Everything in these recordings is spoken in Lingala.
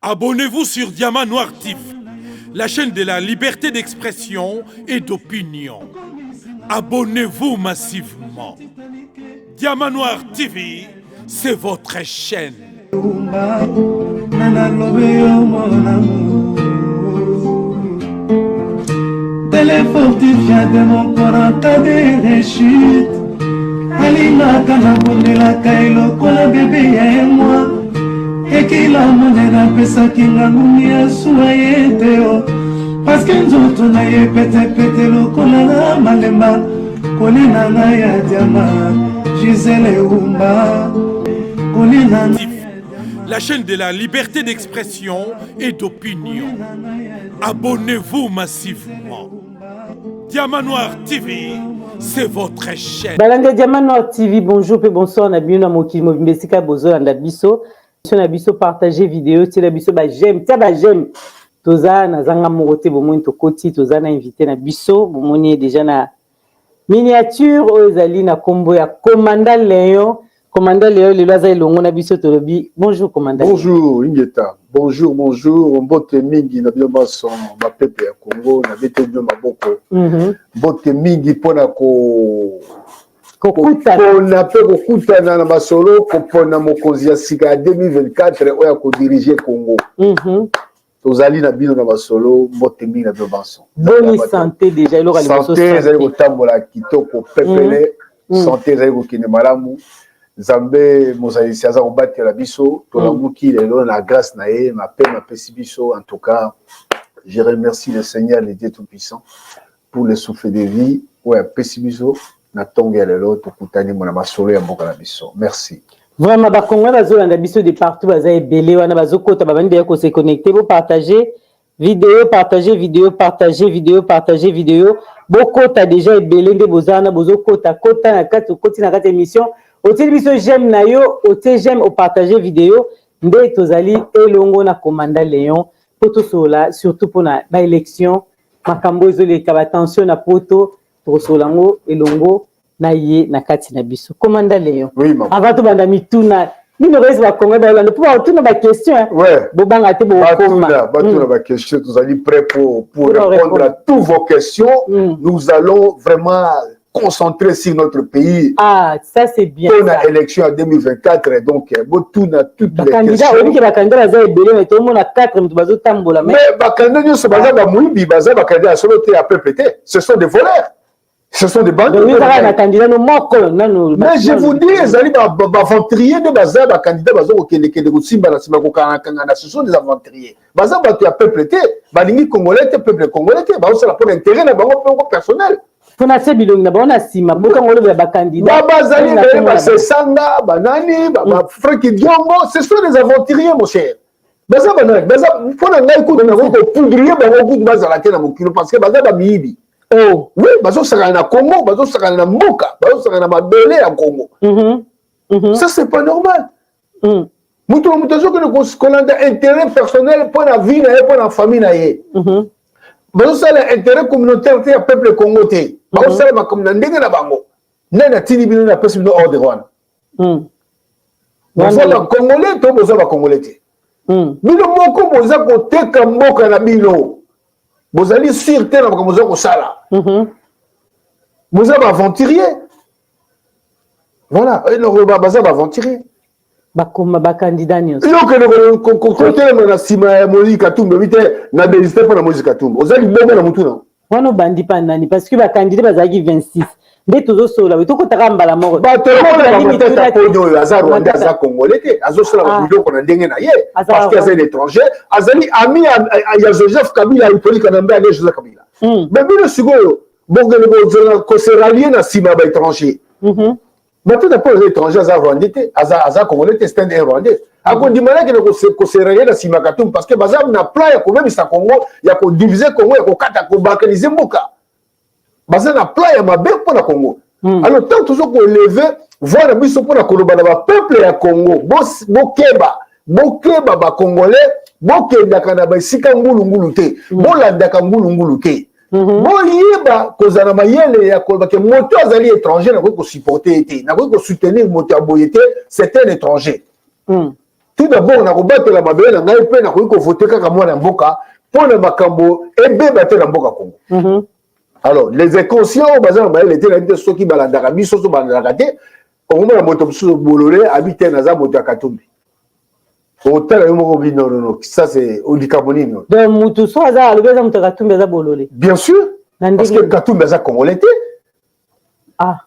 Abonnez-vous sur Diamant Noir TV, la chaîne de la liberté d'expression et d'opinion. Abonnez-vous massivement. Diamant Noir TV, c'est votre chaîne. Télé fortifia de mon corps en cas de rechute alingaka nabondelaka ye lokola bebe ya ye mwa ekila monene apesaki nga ngungi ya suwa ye te o parceke nzoto na ye petepete lokola na malemba kolina na ya diama gisele eumba kolina na La chaîne de la liberté d'expression et d'opinion. Abonnez-vous massivement. Diamant Noir TV, c'est votre chaîne. Balanda Diamant Noir TV, bonjour et bonsoir na bino na mokili mobimba esika bozolanda biso. Biso na biso partager vidéo, tiela biso ba j'aime, tia ba j'aime. Toza na zanga moko te bomoni tokoti, toza na invité na biso, bomoni déjà na Miniature oyo ezali na kombo ya Commandant Leon. Commandant Leon lelo aza elongo na biso tolobi bonjour commandant. Bonjour Ingeta. Bonjour, bonjour. Mbote mingi na bino banso ba peuple ya Congo na bete bino maboko. Mbote mingi pona ko kokutana mpe kokutana na masolo kopona mokonzi ya sika ya 2024 oyo akodirige Congo. Tozali na bino na masolo, mbote mingi na bino banso. Boni santé déjà eloko ya liboso? Santé ezali kotambola kitoko pepele. Santé ezali kokende malamu. Nzambe mozalisi aza kobatela biso, tolamuki lelo na grâce na ye, mapema apesi biso. En tout cas, je remercie le Seigneur, le Dieu Tout-Puissant, pour le souffle de vie oyo apesi biso na ntongo ya lelo tokutani mona masolo ya mboka na biso. Merci. Vraiment, bakongolais bazolanda biso de partout, baza ebele wana bazokota, babandi deya kose connecter. Bopartage vidéo, partage vidéo, partage vidéo, partage vidéo. Bokota déjà ebele nde boza wana, bozokota kota na kati. Okoti na kati ya émission, otieli biso j'aime na yo, otie j'aime, opartage vidéo. Nde tozali elongo na commandant Léon mpo tosolola surtout mpona baélection, makambo ezoleka, batension na poto, tokosolola yango elongo na ye na kati na biso. Commandant Léon, Oui, maman. avant tobanda mituna bino koyesi bakongo bayolanda mpo bakotuna baquestion, bobanga te, bokoma. Batuna, batuna baquestion, tozali prêt pour répondre à toutes vos questions. Nous allons vraiment concentrer sur notre pays. Ah, ça c'est bien. Pour la élection en 2024, donc botuna toutes les questions. Oyebi ke bacandidat baza ebele, mais tomona 4 moto bazotambola. Mais bacandidat nyonso baza bamoyibi, baza bacandidat ya solo te, ya peuple te. Ce sont des voleurs. Ce sont des bandits. Donc kaka na candidat no moko nano. Mais je vous dis, ezali baaventurier nde baza bacandidat, baza kokendekende, kosimba na nsima, kokangakangana. Ce sont des aventuriers. Baza bato ya peuple te, balingi congolais te, peuple congolais te, bazosala mpona intérêt na bango mpe personnel. Mpona se bilongi na bango na nsima, bokango olobela bacandidat. Bazali ebele, basesanga banani, bafrank Diongo, ce sont des aventuriers, mon cher. Baza banani? Baza mpona ngai kutu nakoki kopoudrier bango kutu bazala te na mokilo, parce que baza bamiyibi. Oh. Oui, bazosakana na Congo, bazosakana na mboka, bazosakana na mabele ya Congo. Ça c'est pas normal. Moto na moto azokende kolanda intérêt personnel mpo na vie na ye, mpo na famille na ye. Bazosala intérêt communautaire te, ya peuple Congo te. Bazosala makambo na ndenge na bango. Nani atindi bino, napesi bino ordre wana? Boza bacongolais to boza bacongolais te? Bino moko boza koteka mboka na bino, bozali sûr te na makambo boza kosala. Boza baaventurier, voilà, baza baaventurier. Bakoma bacandidat nyonso. Yo okende kotelema na nsima ya Moïse Katumbi, obi te na désiste mpo na Moïse Katumbi, oza liboma na mutu na Wana obandi mpa nani? Parce que bacandidat bazalaki 26 nde tozosolola boye, tokotaka mbala moko. Bato lokola bamatata poni oyo aza rwandais, aza congolais te, azosala biloko na ndenge na ye parce que aza un étranger, azali ami ya Joseph Kabila, Hippolyte Kanambe ale Joseph Kabila. Mais bino sikoyo bokende kose rallier na nsima ya baétranger. Matata mpo aza étranger, aza rwandais te, aza congolais te, c'est un rwandais. Akondima nakende kose rallier na nsima ya Katumbi parce que baza na plan ya kobebisa Congo, ya kodiviser Congo, ya kokata, kobalkaniser mboka. Baza na plan ya mabe mpo na Congo. Alors tant tozo koélever voix na biso mpona koloba na bapeuple ya Congo, bokeba, bokeba bacongolais, bokendaka na baesika ngulungulu te, bolandaka ngulungulu te. Boyeba kozala na mayele ya koloba ke moto azali étranger, nakoki kosupporter ye te, nakoki kosoutenir moto ya boye te, c'est un étranger. Tout d'abord, nakobatela mabele na ngai mpe nakoki kovote kaka mwana mboka mpo na makambo ebeba te na mboka Congo. Alors, les inconscients oyo baza na mayele te, nayebi te soki balandaka biso so balandaka te. Okomona moto mosusu bolole abi te, naza moto ya Katumbi. Otala yo moko bi non, non, non, ça c'est likambo nini? Donc mutu so aza alobi aza moto ya Katumbi, aza bolole? Bien sûr, parce que Katumbi aza Congolais te.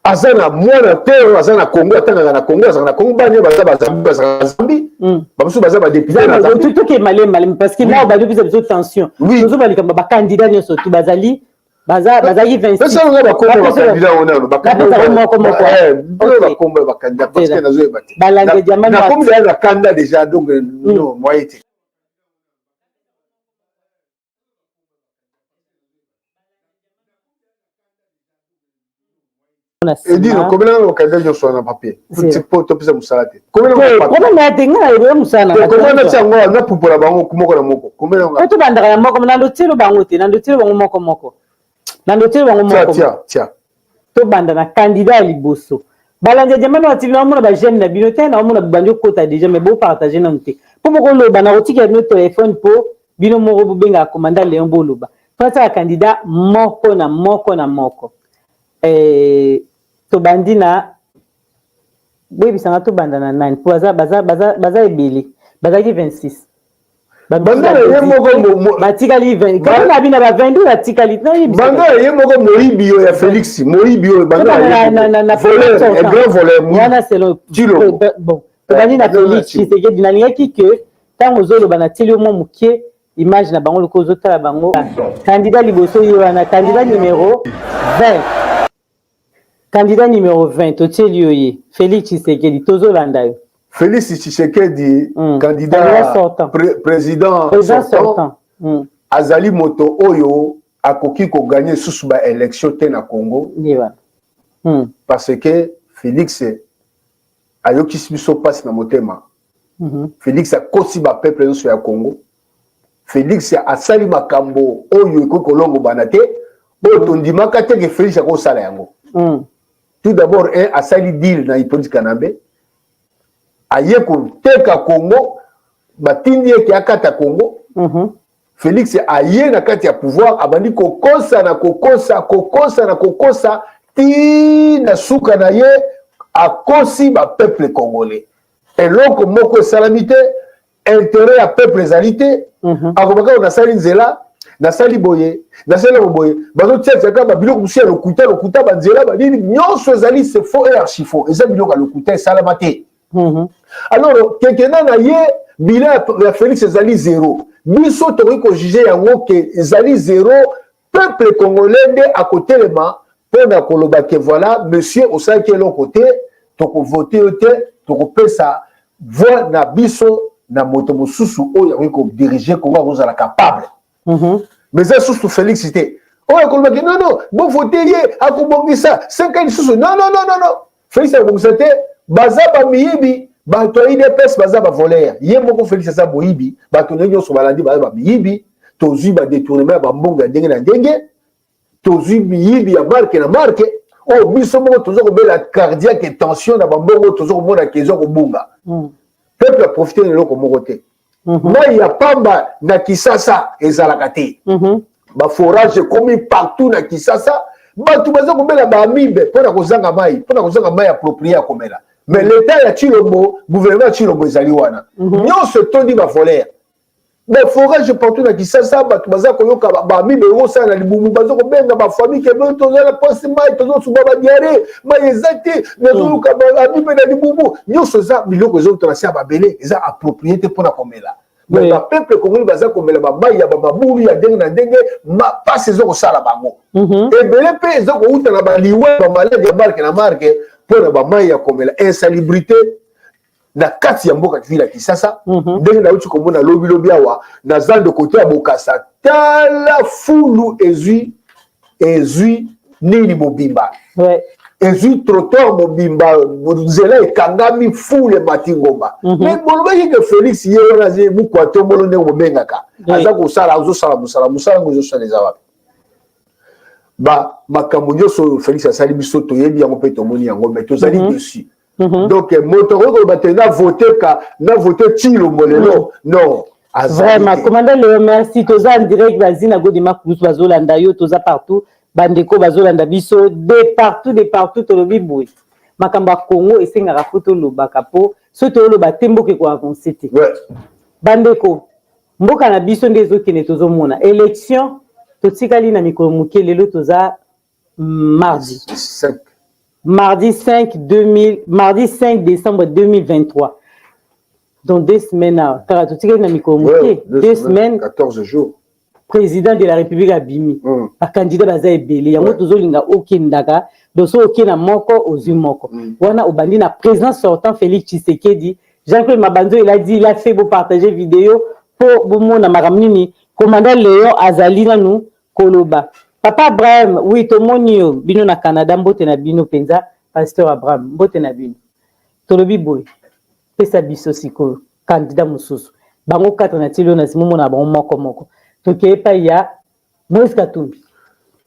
Aza na mwana te oyo aza na Congo, atangaka na Congo, azalaka na Congo. Bani baza Bazambi, bazalaka na Zambi, bamosusu baza badéputé na Zambi. Toke malemi malemi, parce que là obandi opesa biso tension. Tozoba likambo bacandidat nyonso tu bazali, bazalaki 26. Pesalanga bakombo bacandidat oyo nano. Moko moko. Bakombo ya bacandidat, parce que nazoyeba te. Balande diamant. Nakomi deya na kanda déjà, donc non, moyen te. Edino, komelanga bacandidat nyonso wana papier po topesa mosala te. Problème ya te, nga nayebi mosala. Koma natia yango, napupola bango moko na moko. Po tobandaka na moko, nando tielo bango te, nando tielo bango moko moko, nando tielo bango moko. Tia, tia. Tobanda na candidat ya liboso. Balandi ya Diamant Noir TV, naomona baj'aime na bino te, naomona bobandi okota déjà, mais bopartage nanu te mpo bokoloba. Nakotikela bino telefone mpo bino moko bobengaka commandant Léon, boloba mpo asala candidat moko na moko na moko. Tobandi na, boyebisanga, tobanda na nani? Po baza ebele, bazalaki 26. Banda ye moko. Batikali 20 na bino, ba 22 batikali. Banda ye moko moyibi oyo ya Félix, moyibi oyo. Banda voleur, grand voleur. Wana selon, bon, tobandi na Félix Tshisekedi. Nalingaki ke ntango ozoloba, natieli yo mwa moke image na bango lokola ozotala bango. Candidat liboso ye wana, candidat numéro 20, candidat numéro 20, totieli yo ye, Félix Tshisekedi. Tozolanda yo. Félix Tshisekedi, candidat, candidat sortant. Président, président sortant, sortant. Azali moto oyo akoki kogagner susu baélection te na Congo. Ye wana. Parce que Félix ayokisi biso mpasi na motema. Félix akosi bapeuple nyonso ya Congo. Félix asali makambo oyo ekoki kolongobana te, oyo tondimaka te ke Félix akosala yango. Tout d'abord, un, asali deal na Hippolyte Kanambe, aye koteka Congo, batindi eke akata Congo. Félix aye na kati ya pouvoir, abandi kokosa na kokosa, kokosa na kokosa, ti na suka na ye akosi bapeuple congolais. Eloko moko esalami te, intérêt ya peuple ezali te. Akobaka oyo nasali nzela, nasali boye, nasali eloko boye, bazotia tiaka babiloko mosusu ya lokuta lokuta, banzela banini nyonso ezali, c'est faux et archi faux, eza biloko ya lokuta, esalama te. Alors quinquennat na ye, bilan ya Félix ezali zéro. Biso tokoki kojuger yango ke ezali zéro. Peuple congolais nde akotelema mpo na koloba ke voilà, monsieur, osalaki eloko te, tokovote yo te, tokopesa voix na biso na moto mosusu oyo akoki kodiriger Congo, akozala capable. Mais eza susu Félix te oyo akolobaki non, non, bovote ye, akobongisa 5 ans lisusu. Non, non, non, non, non, Félix akobongisa te. Baza bamiyibi, bato ya UDPS baza bavoleur. Ye moko Félix aza moyibi, bato ndenge nyonso balandi baza bamiyibi. Tozwi badétournement ya bambongo ya ndenge na ndenge, tozwi miyibi ya marque na marque, oyo biso moko toza kobela cardiaque, tension na bambongo toza komona ke eza kobunga. Peuple aprofite na eloko moko te. Mai ya pamba na Kisasa ezalaka te. Baforage ekomi partout na Kisasa, bato baza kobela baamibe mpona kozanga mai, mpona kozanga mai approprié ya komela. Mais l'état ya Tshilombo, gouvernement ya Tshilombo ezali wana nyonso etondi bavoleur, baforage partout na Kisasa. Bato baza koyoka baamibe ekosala na libumu, baza kobenga bafamille ke toza na posi mai, tozosuba badiarrhée, mai eza te, nazoyoka baamibe na libumu. Nyonso eza biloko ezouta na se ya babele, eza approprié te mpona komela. Mais bapeuple congolais baza komela bamai ya bamabulu ya ndenge na ndenge, mpasi eza kosala bango ebele, mpe eza kouta na baliwa, bamaladi ya marque na marque mpona bamai ya komela, insalubrité na kati ya mboka ville ya Kisasa. Ndenge nauti komona lobilobi awa na zando, kote ya Bokasa, tala fulu ezwi nini mobimba, ezwi trottoir mobimba, nzela ekangami, fulu emati ngomba. Mais bolobaki ke Félix ye wana azi mukwa tombolo, ndenge bobengaka, aza kosala, azosala mosala, mosala yango ezosala eza wapi? Ba makambo nyonso oyo Félix asali, biso toyebi yango mpe tomoni yango, mais tozali déçus. Donc moto akoki koloba te na vote ka na vote Tshilombo lelo. Non. Vraiment, commandant Léo, merci. Toza en direct, bazina Godima Kusu bazolanda yo, toza partout. Bandeko bazolanda biso de partout, de partout. Tolobi boye, makambo ya Congo esengaka fo tolobaka, mpo soki toloba te, mboka ekoavance te. Bandeko, mboka na biso nde ezokende. Tozomona élection, totikali na mikolo moke. Lelo toza mardi 5. Mardi 5 2000, mardi 5 décembre 2023. Dans 2 semaines awa kaka, totikali na mikolo moke, 2 semaines. 14 jours. Président de la République abimi. Bacandidat baza ebele. Yango tozolinga okendaka. Donc soki okei na moko, ozwi moko. Wana obandi na président sortant Félix Tshisekedi. Jean-Claude Mabanzo, il a dit, il a fait. Bopartage vidéo mpo bomona makambo nini commandant Léon azali nanu koloba. Papa Abraham, oui, tomoni yo. Bino na Canada, mbote na bino mpenza. Pasteur Abraham, mbote na bino. Tolobi boye, pesa biso sikoyo candidat mosusu. Bango 4 na tili oyo na nsima, omona bango moko moko. Tokei epai ya Moïse Katumbi.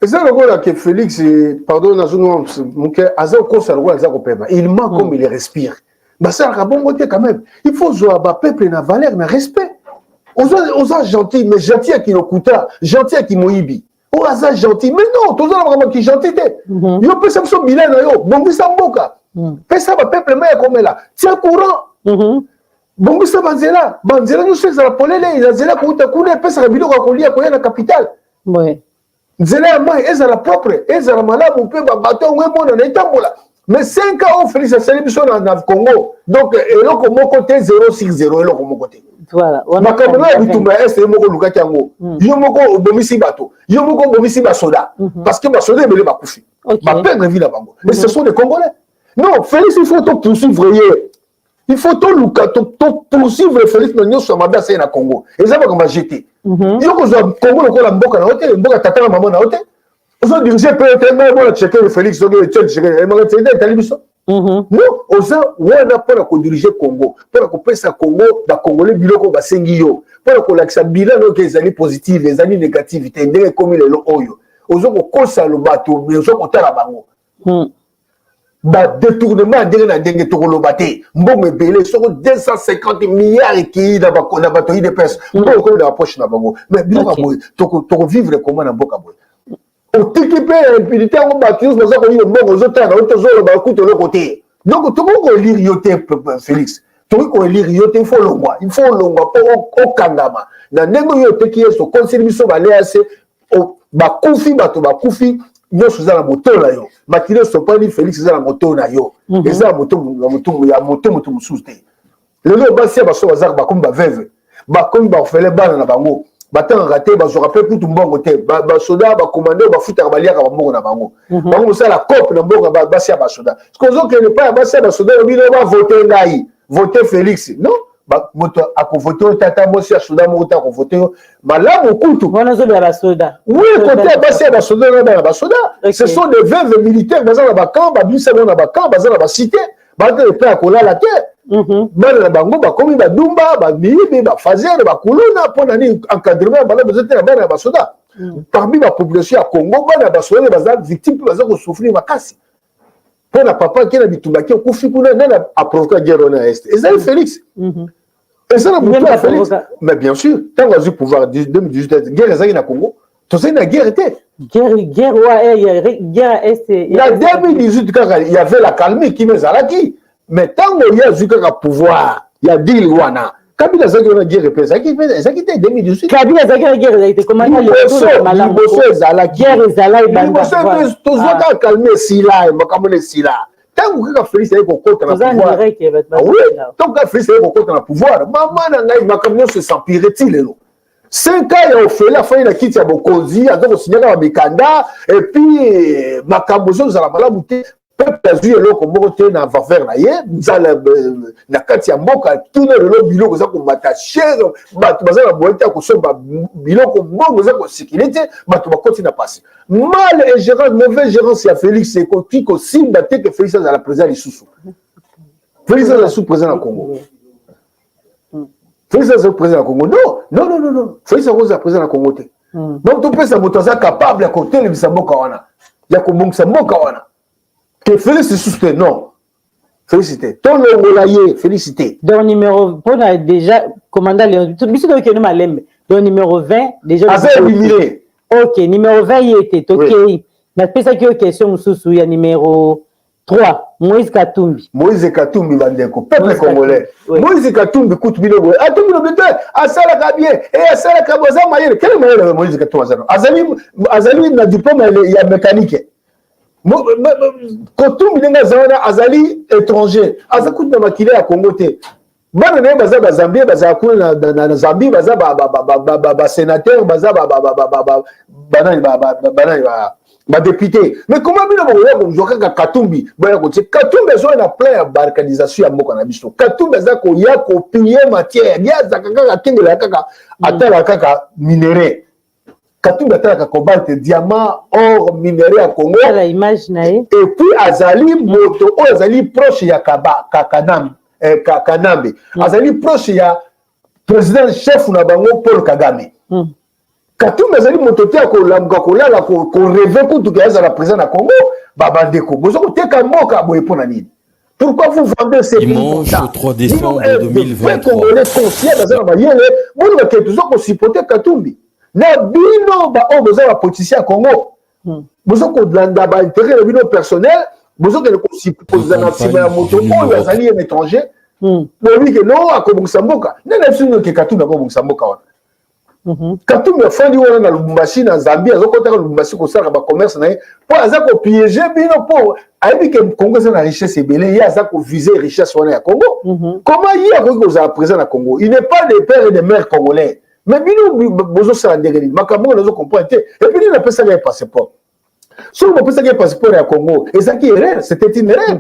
Eza lokola ke Félix, pardon, nazongi moke, aza kokosa lokola aza kopema. Il ment comme il respire. Basalaka bongo te quand même. Il faut zwa bapeuple na valeur, na respect. Oza gentil, mais gentil ya kilokuta, gentil ya kimoyibi. Oyo aza gentil, mais non, toza na makambo ya kigentil te. Yo pesa biso bilan na yo, bongisa mboka, pesa bapeuple mai ya komela, tia courant, bongisa banzela, banzela nyonso ezala polele, na nzela kouta kuna epesaka biloko ya kolia koya na capitale, nzela ya mai ezala propre, ezala malamu, mpe babato yango emonana, etambola. Mais 5 ans oyo Félix asali biso na Congo, donc eloko moko te, 060, eloko moko te. Makambo na ya bitumba ya Est, yo moko olukaki yango. Yo moko obomisi bato, yo moko obomisi basoda, parce que basoda ebele bakufi, baperdre vie na bango, mais ce sont des Congolais. Non, Félix, il faut to poursuivre ye, il faut toluka to poursuivre Félix na nyonso ya mabe asali na Congo. Eza makambo ya jete. Yo kozwa Congo lokola mboka na yo te, mboka tata na mama na yo te. Ozodirige mpe te. Ngai mona Tshisekedi Félix, soki Etienne Tshisekedi, maka Tshisekedi etali biso. Non, oza wana mpona kodirige Congo, mpona kopesa Congo, bacongolais biloko basengi yo, mpona kolakisa bilan oyo ezali positive, ezali négative te. Ndenge ekomi lelo oyo, oza kokosa bato, mais oza kotala bango. Badétournement ya ndenge na ndenge, tokoloba te. Mbongo ebele, soko 250 milliards ekei na bato UDPS, mbongo ekomi na bapoche na bango. Mais biloko ya boye, tokovivre koma na mboka boye? Otiki mpe impunité yango, bato nyonso baza koyiba mbongo, ozotala na yo, tozoloba kuta eloko te. Donc tokoki koélire yo te, Félix, tokoki koélire yo te. Il faut olongwa, il faut olongwa mpo okangama na ndenge oyo oteki yesu, okonseli biso balease, bakufi, bato bakufi nyonso eza na moto na yo. Makili osopani, Félix, eza na moto na yo, eza na moto ya moto moto mosusu te. Lelo basi ya baso bazaka, bakomi baveuve, bakomi baorphelin, bana na bango batangaka te, bazwaka mpe kutu mbongo te. Basoda, bacommando bafutaka, baliaka bambongo na bango. Bango mosala cope na mbongo basi ya basoda. Soki ozokende epai ya basi ya basoda, lobi no bavote ngai, vote Félix. Non, moto akovote yo, tata mwasi ya soda moko te akovote yo malamu kutu. Wana ozoloba basoda. Oui, côté ya basi ya basoda na bana basoda, ce sont des veuves militaires. Baza na bacamp, babimisa bango na bacamp, baza na bacité, baza epai ya kolala te. Bana na bango bakomi badumba, bamiyibi, bafazere, bakuluna. Mpo na nini? Encadrement ya malamu eza te na bana ya basoda. Parmi bapopulation ya Congo, bana ya basoda baza victime mpe baza kosouffrir makasi mpo na papa ake na bitumba, ake okufi kuna. Nani aprovoka guerre wana ya Est? Ezali Félix, eza na motu ya Félix. Mais bien sûr, ntango azwi pouvoir 2018, guerre ezalaki na Congo? Tozali na guerre te. Guerre Est? Na 2018 kaka y avait la calmie, kimia ezalaki. Mais ntango ye azwi kaka pouvoir ya deal wana, Kabila azalaki wana, guerre mpe ezalaki te 2018. Kabila azalaki na, guerre ezalaki te. Liboso ezalaki. Guerre ezalaki. Liboso tozwa kaka calmie, esila, makambo na esila. Ntango kaka Félix aye kokota na pouvoir, oui, ntango kaka Félix aye kokota na pouvoir, mama na ngai, makambo nyonso es'empire ti lelo. 5 ans ya ofele afandi na kiti ya bokonzi, aza kosinyaka bamikanda, et puis makambo ezozala malamu te. Peuple azwi eloko moko te na faveur na ye. Nzala na kati ya mboka tuna lelo, biloko eza komata cher, bato baza na boye te ya kosomba biloko, mbongo eza kosikile te, bato bakoti na pasi. Mal et gérance, mauvaise gérance ya Félix ekoki kosimba te ke Félix azala président lisusu. Félix azala sous président na Congo, Félix azala président na Congo? Non, non, non, non, non, Félix akozala président na Congo te. Donc topesa moto aza capable ya kotelemisa mboka wana, ya kobongisa mboka wana, ke Félix lisusu te, non. Félicité tolongola ye, félicité. Donc numéro mpona déjà commandant Léon, biso tokende malembe. Donc numéro 20 déjà aza éliminé. Ok, numéro 20 ye te, tokei. Napesaki yo question mosusu ya numéro 3, Moïse Katumbi. Moïse Katumbi, bandeko, peuple congolais, Moïse Katumbi kutu bino boye, ata bino te, asalaka bien e, asalaka bo, aza mayele. Quel mayele Moïse Katumbi aza? Azali na diplôme ya mécanique. Katumbi ndenge aza wana, azali étranger, aza kutu na makili ya Congo te. Bana na ye baza Bazambie, bazala kuna na Zambie, baza basénateur, baza banani, banani, badéputé. Mais comment bino bokoya kozwa kaka Katumbi, boya kotie Katumbi? Azoya na plan ya balkanisation ya mboka na biso. Katumbi aza koya kopiller matière. Ye azaka kaka, akengelaka kaka, atalaka kaka minerai. Katumbi atalaka cobalt, diamant, or, minerai ya Congo. Image na ye. Et puis azali moto oyo azali proche ya Kanambe, azali proche ya président chef na bango Paul Kagame. Katumbi azali moto te ya kolamuka, kolala, korêver kutu ke azala président na Congo. Babandeko, boza koteka mboka boye mpo na nini? Pourquoi vous vendez ces Dimanche 3 décembre 2023. Congolais conscient, baza na mayele, boni bakende toza kosupporter Katumbi na bino? Baoyo boza bapoliticien ya Congo, boza kolanda baintérêt na bino personnel, bozokende kozala na nsima ya moto oyo azali un étranger. Boyebi ke no akobongisa mboka. Nde na biso ke Katumbi akobongisa mboka wana? Katumbi afandi wana na Lubumbashi, na Zambie, azokotaka Lubumbashi kosalaka bacommerce na ye mpo aza kopiéger bino, mpo ayebi ke Congo eza na richesse ebele. Ye aza koviser richesse wana ya Congo. Comment ye akoki kozala président na Congo? Il n'est pas de père et de mère congolais. Mais bino bozosala ndenge nini? Makambo oyo nazocomprendre te. Et puis nini apesaka ye passeport? Soki bopesaki ye passeport ya Congo, ezalaki erreur, c'était une erreur.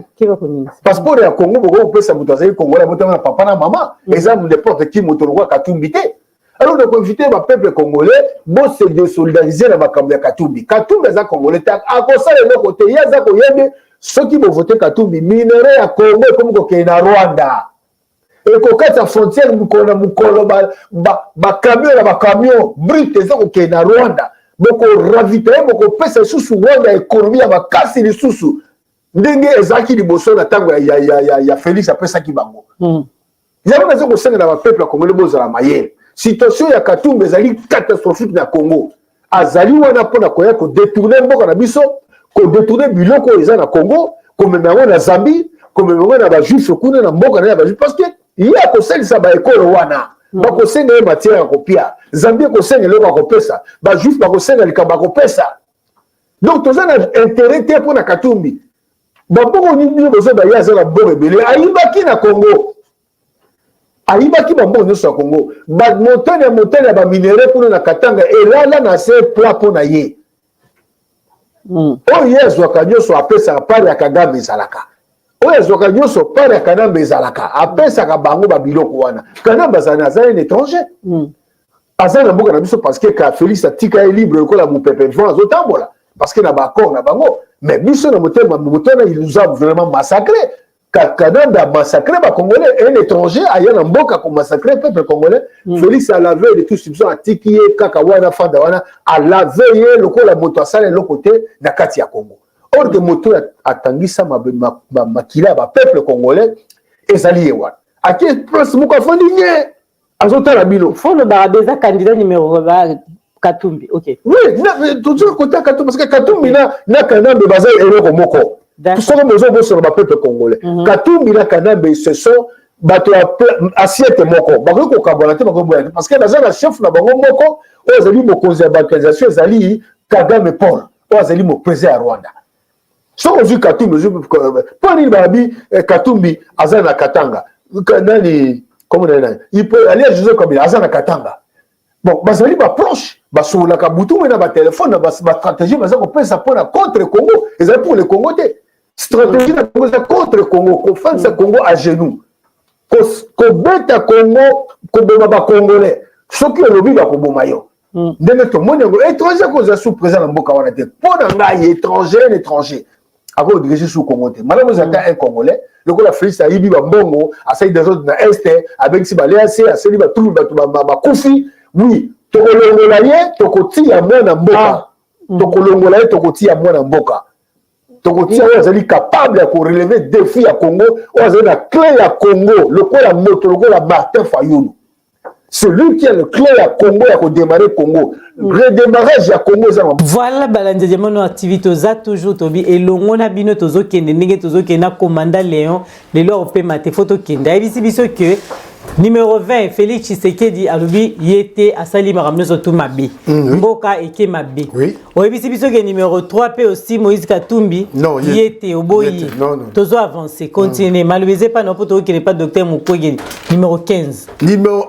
Passeport ya Congo bokoki kopesa moto azali congolais, abotama na papa na mama, eza n'importe qui moto lokola Katumbi te. Alors nakoinviter bapeuple congolais bose désolidariser na makambo ya Katumbi. Katumbi aza congolais te, akosala eloko te. Ye aza koyebe soki bovote Katumbi, minerai ya Congo ekomi kokende na Rwanda, ekokatisa frontière mokolo na mokolo, bacamion na bacamion brut eza kokende na Rwanda. Bokoravitailler, bokopesa lisusu Rwanda économie ya makasi lisusu ndenge ezalaki liboso na ntango ya Félix apesaki bango. Yango naza kosenga na bapeuple ya congolais, bozala mayele. Situation ya Katumbi ezali catastrophique na Congo. Azali wana mpona koya kodétourner mboka na biso, kodétourner biloko oyo eza na Congo, komema yango na Zambie, komema yango na bajuif kuna na mboka na ye ya bajuif, parce que ye akosalisa baekolo wana. Bakosenga ye matière ya kopia. Zambie ekosenga eloko ya kopesa, bajuif bakosenga likambo ya kopesa. Donc toza na intérêt te mpo na Katumbi. Bambongo nini bozoba? Ye aza na mbongo ebele, ayibaki na Congo, ayibaki bambongo nyonso ya Congo. Bamontagne ya montagne ya baminerai kuna na Katanga elala na se plat mpo na ye. Oyo ye azwaka nyonso, apesaka part ya Kagame ezalaka, oyo azwaka nyonso part ya Kanambe ezalaka, apesaka bango babiloko wana. Kanambe azali, azali un étranger. Aza na mboka na biso parce que ka Félix atika ye libre lokola mopepe vent, azotambola parce que na baaccord na bango. Mais biso na motema motona, il nous a vraiment massacré. Kanambe a massacré bacongolais. Un étranger aya na mboka komassacrer peuple congolais. Félix alaver de tout soupçon, atiki ye kaka wana, fanda wana, alaver ye lokola moto asala eloko te na kati ya Congo. Or que moto atangisa makila ya bapeuple congolais ezali ye wana. Atie place moko, afandi nye, azotala bino. Fo lobaka beza candidat numéro Katumbi, ok. Oui, tozoki kota Katumbi parce que Katumbi na Kanambe baza eloko moko. Soki bozobosana, bapeuple congolais, Katumbi na Kanambe, ce sont bato ya assiette moko. Bakoki kokabwana te, bakoki boya te, parce que baza na chef na bango moko oyo azali mokonzi ya balkanisation, ezali Kagame Paul, oyo azali moprésida ya Rwanda. Soki ozwi Katumbi, ozwi mpo nini balobi Katumbi aza na Katanga, nani komo na nani, alias Joseph Kabila aza na Katanga. Bon, bazali baproche, basololaka butu mwe na batelefone na bastratégie baza kopesa mpona contre Congo. Ezali pour le Congo te. Stratégie na Congo eza contre Congo, kofandisa Congo à genoux, kobeta Congo, koboma bacongolais. Soki olobi, bakoboma yo. Ndenge tomoni yango, étranger akozala sous présent na mboka wana te. Mpo na ngai, étranger, un étranger akodiriger sous Congo te. Malamu eza ata un congolais lokola Félix. Ayibi bambongo, asali désordre na Est, abengisi balease, asali batulu, bato bakufi. Oui, tokolongola ye, tokotia mwana mboka. Tokolongola ye, tokotia mwana mboka. Tokotia oyo azali capable ya koreleve défi ya Congo, oyo azali na clé ya Congo, lokola moto lokola Martin Fayulu. Celui qui a le clé ya Congo, ya kodémarrer Congo, redémarrage ya Congo eza. Voilà, balandi Diamant Noir TV, toza toujours tobi elongo na bino. Tozokende ndenge tozokende na commandant Léon. Lelo akopema te, faut tokende. Ayebisi biso ke numéro 20, Félix Tshisekedi, alobi ye te asali makambo nyonso tu mabe, mboka eke mabe. Oyebisi biso ke numéro 3 mpe aussi, Moïse Katumbi, ye te, oboyi. Tozo avance, continue maloba eza epa na mpo tokokende pa docteur Mukwege, numéro 15.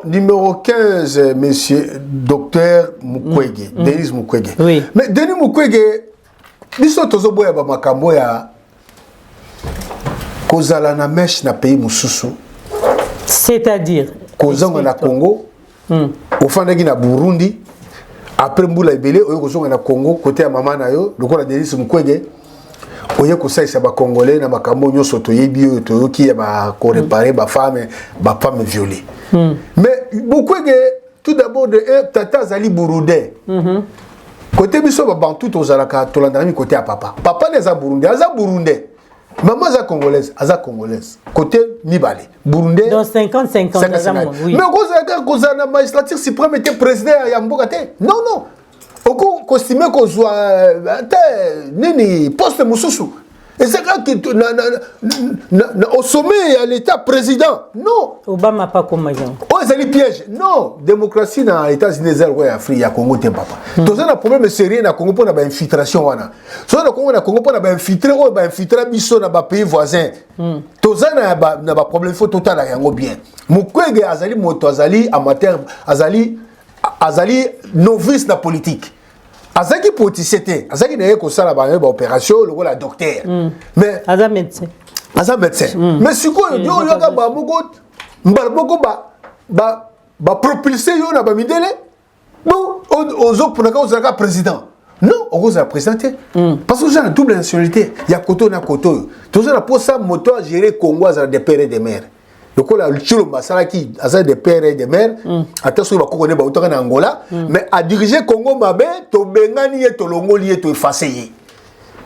Numéro 15, monsieur docteur Mukwege, Denis Mukwege. Mais Denis Mukwege, biso tozoboya bamakambo ya kozala na mèche na pays mosusu. C'est-à-dire? Kozonga na Congo, ofandaki na Burundi, après mbula ebele oye kozonga na Congo kote ya mama na yo. Lokola Denis Mukwege, oye kosalisa bacongolais na makambo nyonso toyebi, oyo toyoki ya bakoréparer bafemme, bafemme violée. Mais Mukwege, tout d'abord, de un, tata azali burundais. Kote biso babantu tozalaka, tolandaka mi kote ya papa. Papa nde aza burundais, aza burundais. Mama aza congolaise, aza congolaise. Kote mibale, burundais. Donc 50 50. Aza, oui. Mais okozala kaka kozala na magistrature suprême te, président ya mboka te. Non, non, oko kostime kozwa te nini, poste mosusu eza kaka au sommet ya l'état, président, non. Obama pa koma yango. Oyo ezali piège. Non, démocratie na États-Unis eza lokola ya Afrique, ya Congo te, papa. Toza na problème sérieux na Congo mpona bainfiltration wana. Toza na Congo, na Congo mpona bainfiltré oyo bainfiltra biso na bapays voisin. Toza na baproblème, faut totala yango bien. Mukwege azali moto azali amateur, azali novice na politique. Azalaki politicien te, azalaki na ye kosala bango baopération lokola docteur, mais aza médecin. Aza médecin, mais sikoyo yo oyoka bamoko mbala moko bapropulse yo na bamindele. Bon, ozoponaka ozalaka président. Non, okozala président te, parce que oza na double nationalité ya kote oyo na kote oyo. Toza na mposa moto agere Congo azala de père et de mère, lokola Tshilombo asalaki, aza de père et de mère. Ata soki bakoko nde bautaka na Angola, mais adirige Congo mabe, tobengani ye, tolongoli ye, toefface ye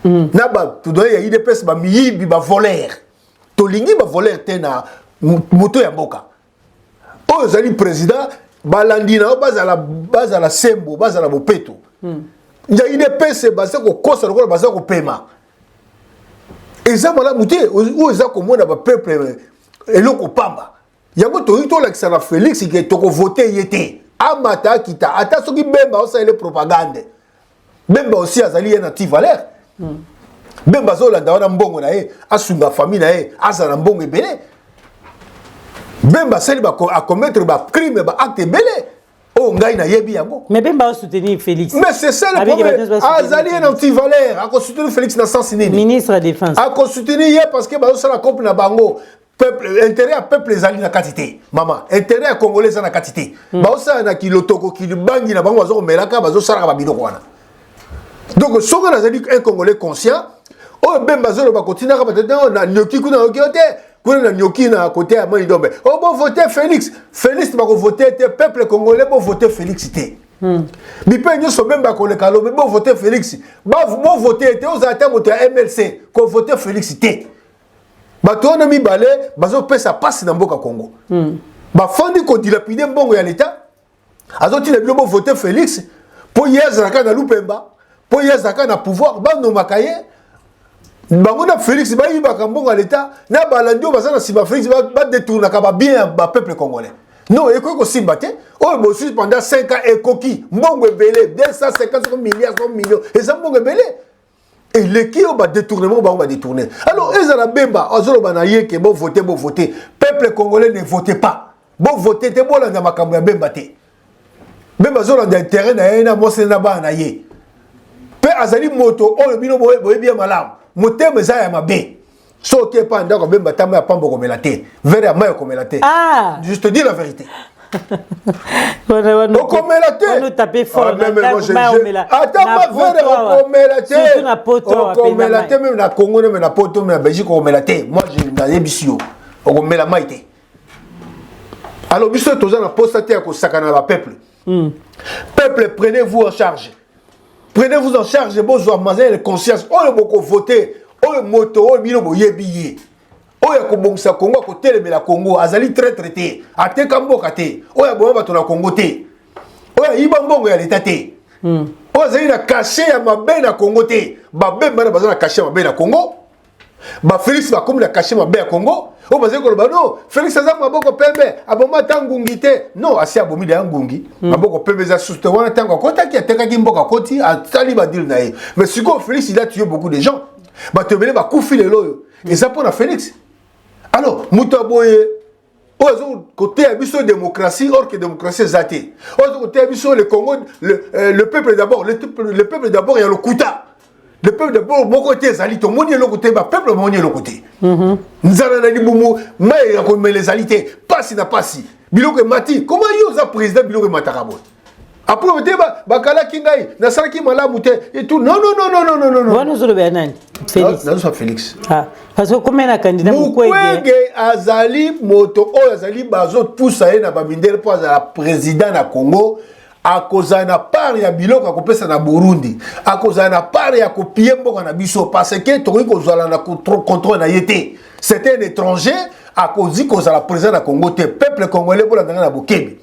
na bato ya UDPS, bamiyibi, bavoleur. Tolingi bavoleur te na moto ya mboka oyo ezali président. Balandi na yo bazala sembo, bazala bopeto. Ya UDPS baza kokosa lokola baza kopema, eza malamu te. Oyo eza komona bapeuple eloko pamba. Yango toyiki tolakisa na Félix ke tokovote ye te, amata akita. Ata soki Bemba osalele propagande, Bemba aussi azali ye na ti valeur. Bemba azolanda wana mbongo na ye, asunga famille na ye, azala na mbongo ebele. Bemba asali, acommettre bacrime, baacte ebele oyo ngai nayebi yango. Mais Bemba asoutenir Félix. Mais c'est ça le problème, azali ye na antivaleur. Akosoutenir Félix na sens nini? Ministre ya défense. Akosoutenir ye parce que bazosala couple na bango. Peuple, intérêt ya peuple ezali na kati te, mama. Intérêt ya congolais eza na kati te. Bazosala na kilotoko, kilibangi na bango, bazokomelaka, bazosalaka babiloko wana. Donc soki nazali un congolais conscient, oyo Bemba azoloba, kotindaka bato na nyoki kuna, nayoki yo te kuna na nyoki na kote ya Mai Ndombe, o bovote Félix. Félix bakovote te. Peuple congolais, bovote Félix te. Bipai nyonso Bemba akoleka, alobi bovote Félix, bovote te. Ozala te moto ya MLC, kovote Félix te. Bato wana mibale bazopesa mpasi na mboka Congo. Bafandi kodilapider mbongo ya leta. Azotina bino bovote Félix mpo ye azalaka na lupemba, mpo ye azalaka na pouvoir, banomaka ye. Bango na Félix bayibaka mbongo ya leta na balandi oyo baza na nsima Félix, badetournaka babien ya bapeuple congolais. Non, ekoki kosimba te. Oyo bosui pendant 5 ans ekoki mbongo ebele, 250 milliards, 100 millions, eza mbongo ebele, eleki oyo badétournement bango badétourne. Alors ezala Bemba azoloba na ye ke bovote, bovote. Peuple congolais, ne vote pas, bovote te, bolanda makambo ya Bemba te. Bemba azolanda intérêt na ye na mwasi na bana na ye, mpe azali moto oyo bino boyebi ye malamu, motema eza ya mabe. So oke epa ndako Bemba, tamba ya pamba okomela te, verre ya mai okomela te. Je te dis la vérité, okomela te. Ata ma verre okomela te, okomela te. Même na Congo, même na poto, même na Belgique, okomela te. Moi nayebisi yo, okomela mai te. Alors biso toza na posa te ya kosakana na bapeuple. Peuple, prenez-vous en charge, prenez-vous en charge, bozwa mazele conscience. Oyo bokovote, Oyo moto oyo bino boyebi ye, oyo akobongisa Kongo, akotelemela Kongo, azali traître te, ateka mboka te, oyo aboma bato na Kongo te, oyo ayiba mbongo ya leta te, oyo azali na cachet ya mabe na Kongo te. Babemba na baza na cachet ya mabe na Kongo, bafélix bakomi na cachet mabe ya Kongo. Oyo bazali koloba: "Non, Félix aza maboko pembe, aboma ata ngungi te." Non, asi abomi deya ngungi. Maboko pembe eza susu te. Wana ntango akotaki, atekaki mboka, akoti, asali badeal na ye. Mais sikoyo Félix, il a tué beaucoup de gens. Bato ebele bakufi lelo oyo, eza mpo na Félix. Alors moto aboye oyo azo koteya biso démocratie, or que démocratie eza te. Oyo azo koteya biso le Congo, le peuple d'abord, le peuple d'abord ya lokuta. Le peuple d'abord moko te ezali, tomoni eloko te. Bapeuple bamoni eloko te. Nzala na libumu, mai ya komela ezali te, pasi na pasi, biloko emati. Comment yo oza président, biloko emataka boye? Après te bakalaki ngai, nasalaki malamu te et tout. Non, non, non, non, non, non, non. Wana ozolobela nani? Félix? Nazoswa Félix. Ah, parce que combien na candidat? Mukwege azali moto oyo azali, bazopusa ye na bamindele mpo azala président na Congo. Akozala na part ya biloko akopesa na Burundi, akozala na part ya kopiller mboka na biso, parce que tokoki kozala na contrôle na ye te. C'est un étranger, akozi kozala président na Congo te. Peuple congolais, bolandanga na bokebi.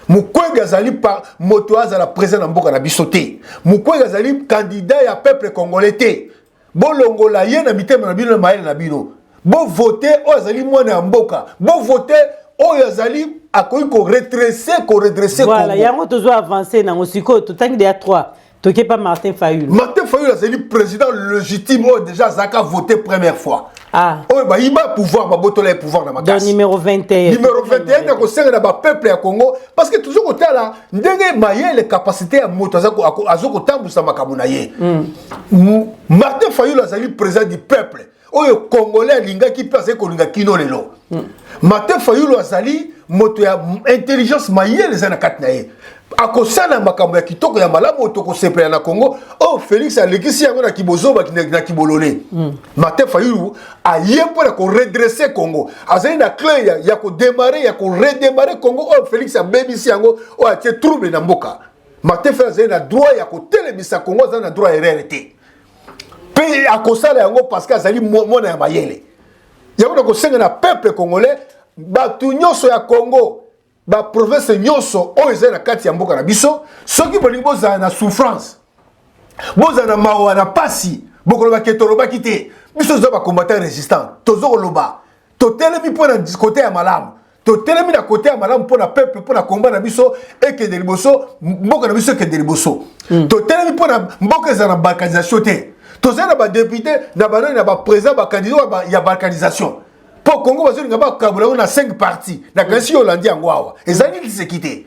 Mukwege azali par moto azala président na mboka na biso te. Mukwege azali candidat ya peuple congolais te. Bolongola ye na mitema na bino, na mayele na bino. Bovote oyo azali mwana ya mboka, bovote oyo azali akoki koredresser, koredresser. Voilà, yango tozo avance nango. Sikoyo totangi deya 3, toke pa Martin Fayulu. Martin Fayulu azali président légitime oyo déjà azalaka voté première fois. Ah. Oyo bayiba pouvoir, babotola ye pouvoir na makasi. Numéro 21. Numéro 21 na kosenga na bapeuple ya Congo, parce que tozo kotala ndenge mayele, capacité ya moto azo kotambusa makambo na ye. Martin Fayulu azali président du peuple oyo congolais alingaki mpe azali kolinga kino lelo. Martin Fayulu azali moto ya intelligence, mayele eza na kati na ye. Akosala makambo ya kitoko, ya malamu oyo tokosepela na Congo. Oyo Félix alekisi yango na kibozoba, na kibolole. Martin Fayulu aye mpona koredresser Congo. Azali na clé ya kodémarrer, ya koredémarrer Congo oyo Félix abebisi yango, oyo atie trouble na mboka. Martin Fayulu azali na droit ya kotelemisa Congo, azali na droit erreur te, mpe akosala yango parce que azali mwana ya mayele. Yango na kosenga na peuple congolais, bato nyonso ya Congo, baprovince nyonso oyo ezali na kati ya mboka na biso, soki bolingi bozala na souffrance, bozala na mawa, na pasi, bokoloba ke tolobaki te. Biso toza bacombattant résistant, toza koloba, totelemi mpo na côté ya malamu, totelemi na côté ya malamu mpo na peuple, mpo na komba na biso ekende liboso, mboka na biso ekende liboso. Totelemi mpo na mboka ezala na balkanisation te. Tozali na badéputé, na banani, na baprésident, bacandidat ya balkanisation, mpo Congo bazolinga bakabola yango na 5 parties. Nakanisi yo olandi yango awa, ezali liseki te.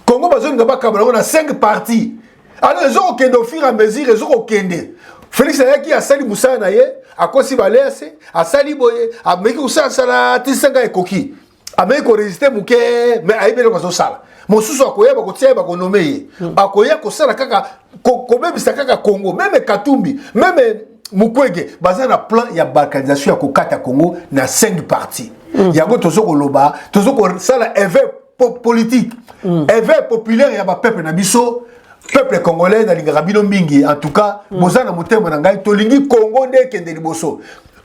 Congo bazolinga bakabola yango na 5 parties. Alors ezokokende au fur et à mesure, ezokokende. Félix ayaki, asali mosala na ye, akosi balese, asali boye, ameki kosalasala ti senga ekoki, ameki korésister moke, mais ayebi eloko azosala. Mosusu akoya, bakotia ye, bakonommer ye, akoya kosala kaka kobebisa kaka Congo. Même Katumbi, même Mukwege baza na plan ya balkanisation, ya kokata Congo na 5 parties. Yango tozo koloba, tozo kosala éveil politique, éveil populaire ya bapeuple na biso. Peuple congolais, nalingaka bino mingi. En tout cas, boza na motema na ngai. Tolingi Congo nde ekende liboso.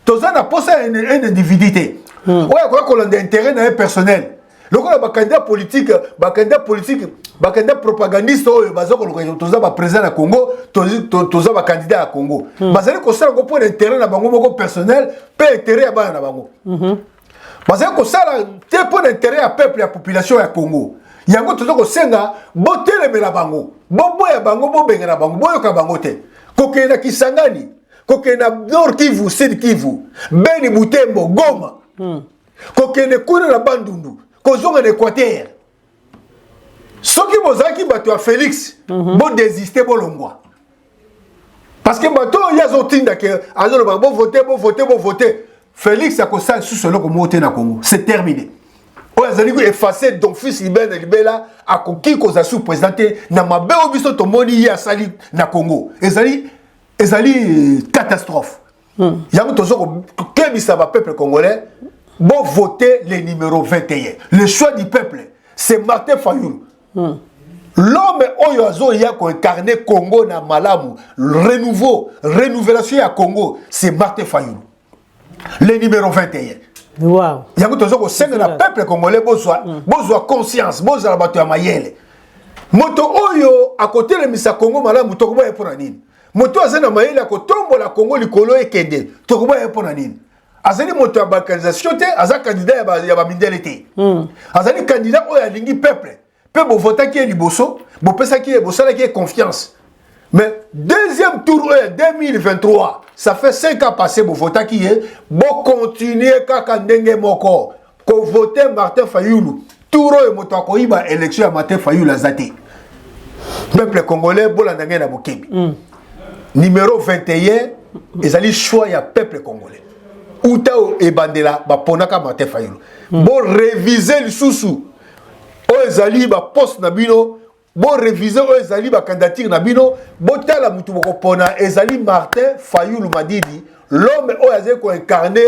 Toza na posa ya un individu te oyo akoya kolanda intérêt na ye personnel, lokola bacandidat politique, bacandidat politique, bacandidat propagandiste oyo baza koluka toza baprésident na Congo, toza bacandidat ya Congo. Bazali kosala yango mpo na intérêt na bango moko personnel mpe intérêt ya bana na bango. Bazali kosala te mpo na intérêt ya peuple, ya population ya Congo. Yango toza kosenga botelemela bango, boboya bango, bobengana bango, boyoka bango te. Kokende na Kisangani, kokende na Nord Kivu, Sud Kivu, Beni, Butembo, Goma, kokende kuna na Bandundu, kozonga na Équateur, soki bozalaki bato ya Félix, bodésister, bolongwa, parce que bato oyo ye azotinda ke azoloba bovote, bovote, bovote, Félix akosala lisusu eloko moko te na Congo. C'est terminé. Oyo azali koeffacer d'office libela na libela, akoki kozala sous président te na mabe oyo biso tomoni ye asali na Congo. Ezali catastrophe. Yango toza kokebisa bapeuple congolais: bovoter le numéro 21. Le choix du peuple, c'est Martin Fayulu, l'homme. L'homme oyo azoya koincarne Congo na malamu, renouveau, renouvellation ya Congo, c'est Martin Fayulu, le numéro 21. Wow. Yango toza kosenga na peuple congolais, bozwa bozwa conscience, bozala bato ya mayele. Moto oyo akotelemisa Congo malamu, tokoboya mpo na nini? Moto aza na mayele akotombola Congo likolo ekende, tokoboya mpo na nini? Azali moto ya balkanisation te, aza candidat ya bamindele te. Azali candidat oyo alingi peuple, mpe bovotaki ye liboso, bopesaki ye, bosalaki ye confiance. Mais deuxième tour oyo ya 2023, ça fait 5 ans passé, bovotaki ye, bocontinue kaka ndenge moko kovote Martin Fayulu. Tour oyo, moto akoyiba élection ya Martin Fayulu aza te. Peuple congolais, bolanda ngai na bokebi. Numéro 21 ezali choix ya peuple congolais. Uta ebandela baponaka Martin Fayulu. Borévise lisusu oyo ezali baposte na bino, borévise oyo ezali bacandidature na bino, botala mutu bokopona. Ezali Martin Fayulu Madidi, l'homme oyo azali koincarne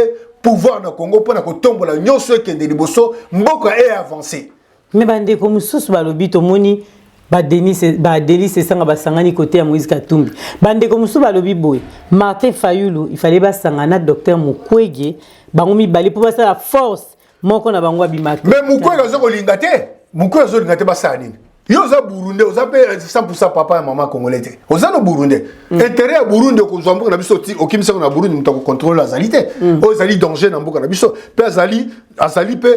pouvoir na Congo mpona kotombola nyonso ekende liboso, mboka e avance. Me bandeko mosusu balobi, tomoni baDelly Sesanga basangani kote ya Moïse Katumbi. Bandeko mosusu balobi boye: Martin Fayulu, il fallait basangana na docteur Mukwege, bango mibale, mpo basala force moko na bango abimaka. Mais Mukwege aza kolinga te, Mukwege azolinga te. Basala nini? Yo oza Burundais, oza mpe 100 papa ya mama congolais te, oza no Burundais. Intérêt ya Burundi okozwa mboka na biso, okimisaka na Burundi, moto akocontrôle azali te. Oyo ezali danger na mboka na biso. Mpe azali mpe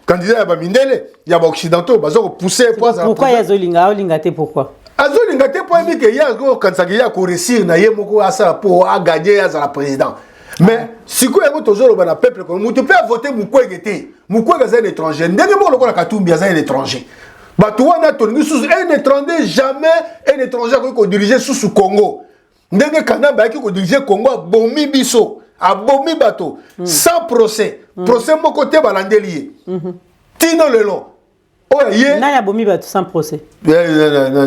candidat ya bamindele, ya baoccidentaux, baza kopousse po azala. Pourquoi ye azolinga, aolinga te? Pourquoi? Azolinga te mpo ayebi ke ye akokanisaka ye akoréussir na ye moko, asala mpo aganye, azala président. Mais sikoyo yango tozoloba na peuple, moto mpe avote Mukwege te. Mukwege aza un étranger, ndenge moko lokola Katumbi aza un étranger. Bato wana tolingi susu un étranger jamais. Un étranger akoki kodirige susu Congo ndenge Kanambe ayaki kodirige Congo, abomi biso, abomi bato sans procès. Procès moko te balandeli ye tino lelo oyo ye. Nani abomi bato sans procès?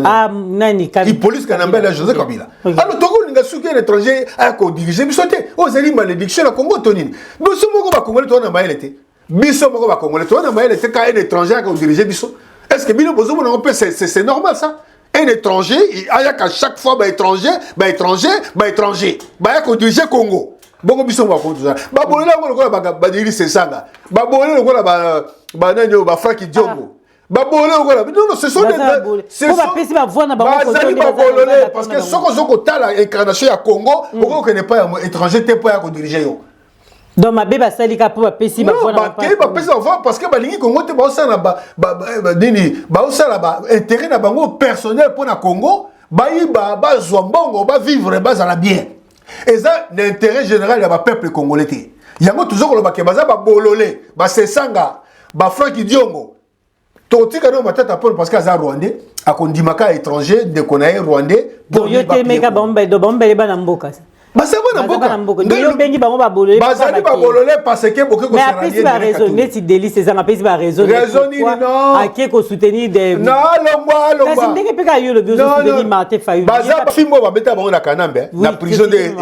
Ah, nani? Hippolyte Kanambe na José Kabila. Alors tokolinga soki un étranger aya kodirige biso te. Oyo ezali malédiction na Congo to nini? Biso moko bacongolais toza na mayele te. Biso moko bacongolais toza na mayele te. Ka un étranger aya kodirige biso, est ce que bino bozomona yango mpe c'est normal, ça? Un étranger ayaka chaque fois, baétranger, baétranger, baétranger baya kodirige Congo bongo. Biso moko tozala babolele yango lokola baDelly Sesanga, babolele lokola banani oyo, baFranck Diongo, babolole lokola. Non, non, ce sont des bapesi bavoix na bango. Bazali babolole, parce que soki ozo kotala incarnation ya Congo, okoki kokende pa ya étranger te mpo ya kodirige yo. Donc mabe basali kaka mpo bapesi bavoix na bakei, bapesi bavoix parce que balingi Congo te. Baosala nini? Baosala baintérêt na bango personnel mpo na Congo bayiba, bazwa mbongo, bavivre, bazala bien. Eza na intérêt général ya bapeuple congolais te. Yango toza koloba ke baza babolole, baSesanga, baFranck Diongo. Totika no Matata Mpone parce que aza rwandais, akondimaka étranger, ndeko na ye rwandais. Yo temeka bango bana mboka. Baza bana mboka. Yo obengi bango babolole. Bazali babolole parce que boke. Mais apesi baraison neti Delly Sesanga apesi baraison. Raison nini? Non. Ake kosoutenir de Non, longwa, longwa. Kasi ndenge mpe kaka yo olobi ozosoutenir Martin Fayulu. Baza fimbo babeta bango na Kanambe na prison nde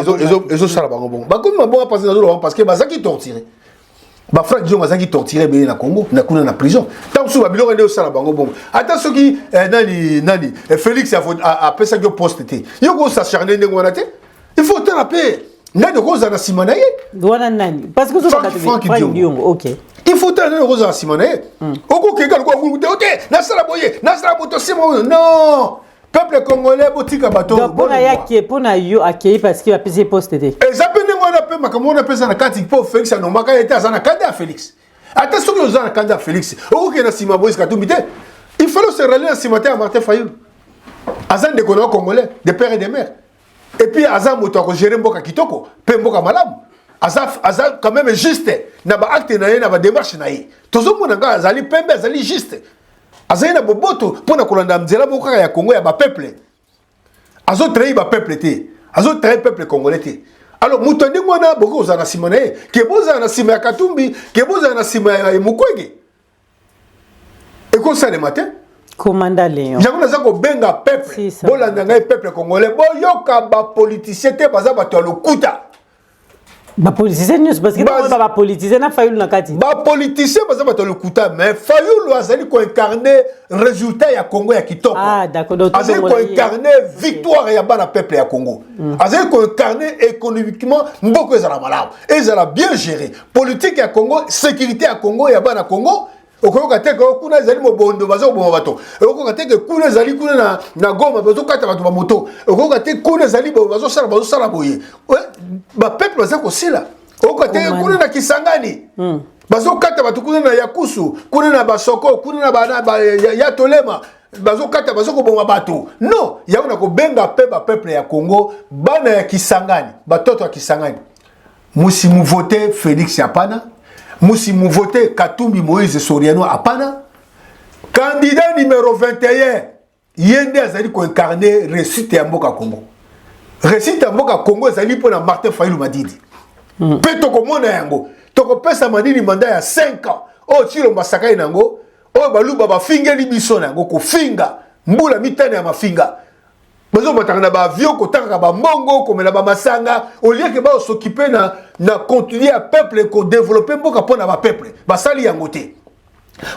ezosala bango bongo. Bakomi mabongo parce nazoloba parce que bazaki torturé. BaFranck Diongo azalaki torturé ebele na Congo, na kuna na prison. Ntango mosusu babiloko nde osala bango bongo. Ata soki nani Félix apesaki yo poste te, yo kosacharne ndenge wana te. Il faut otala mpe nani okozala na nsima na ye. Wana nani? Parce que Frank Diongo, ok. Il faut otala nani okozala na nsima na ye. Okokeka lokola ngulu te, ote nasala boye, nasala moto nsima oyo. Non, peuple congolais, botika bato. Mpona ye ake, mpona yo akei parce que bapesi ye poste te. Eza mpe ndenge wana mpe makambo wana mpe eza na kati mpo Félix anomaka ye te. Aza na kanda ya Félix. Ata soki oza na kanda ya Félix, okokende na nsima Moïse Katumbi te. Il fallait se rallier na nsima te ya Martin Fayulu. Aza ndeko na yo congolais de père et de mère, et puis aza moto akogere mboka kitoko mpe mboka malamu. Aza quand même juste na baacte na ye, na badémarche na ye. Tozomona nga azali pembe, azali juste, azali na boboto mpo na kolanda nzela moko kaka ya Congo ya bapeuple. Azotrahir bapeuple te, azotrahir peuple congolais te. Alors moto ndenge wana bokoki kozala na nsima na ye ke bozala na nsima ya Katumbi, ke bozala na nsima ya Mukwege, ekosalema te. Commanda Léon. Yango naza kobenga peuple, bolanda ngai, peuple congolais, boyoka bapoliticien te, baza bato ya lokuta. Bapoliticien nyonso, parce que bapoliticien na Fayulu na kati. Bapoliticien baza bato ya lokuta, mais Fayulu azali koincarner résultat ya Congo ya kitoko. Ah, d'accord. Azali koincarner victoire ya bana peuple ya Congo. Azali koincarner économiquement mboka ezala malamu, ezala bien géré, politique ya Congo, sécurité ya Congo, ya bana Congo. Okoyoka te ke kuna ezali mobondo, baza koboma bato. Okoyoka te ke kuna ezali kuna na Goma, bazokata bato bamoto. Okoyoka te kuna ezali bazosala boye, bapeuple baza kosila. Okoyoka te kuna na Kisangani bazokata bato, kuna na Yakusu, kuna na Basoko, kuna na ya Tolema, bazokata, bazokoboma bato. Non, yango na kobenga mpe bapeuple ya Congo, bana ya Kisangani, batoto ya Kisangani, musimuvote Félix, hapana. Musimuvote Katumbi Moïse Soriano, hapana. Candidat numéro 21, ye nde azali koincarner réussite ya mboka Congo. Réussite ya mboka Congo ezali mpo na Martin Fayulu Madidi. Mpe tokomona yango, tokopesa Madidi mandat ya 5 ans oyo Tshilombo asakai na yango, oyo Baluba bafingeli biso na yango, kofinga mbula 5 ya mafinga. Bazomataka na baavion, kotangaka bambongo, komela bamasanga, au lieu ke baos'occuper na continue ya peuple, kodévelopper mboka mpo na bapeuple. Basali yango te.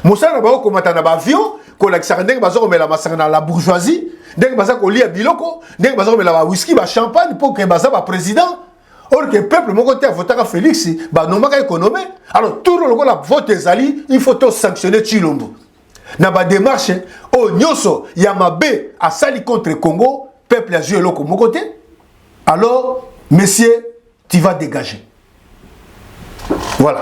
Mosala na bango, komata na baavion, kolakisaka ndenge baza komela masanga na la bourgeoisie, ndenge baza kolia biloko, ndenge baza komela bawhisky, bachampagne, mpo ke baza baprésident, or ke peuple moko te avotaka Félix, banomaka économe. Alors tour lokola vote ezali, il faut tosanctionner Tshilombo na badémarche oyo nyonso ya mabe asali contre Congo. Peuple azwi eloko moko te. Alors monsieur, tu vas dégager, voilà.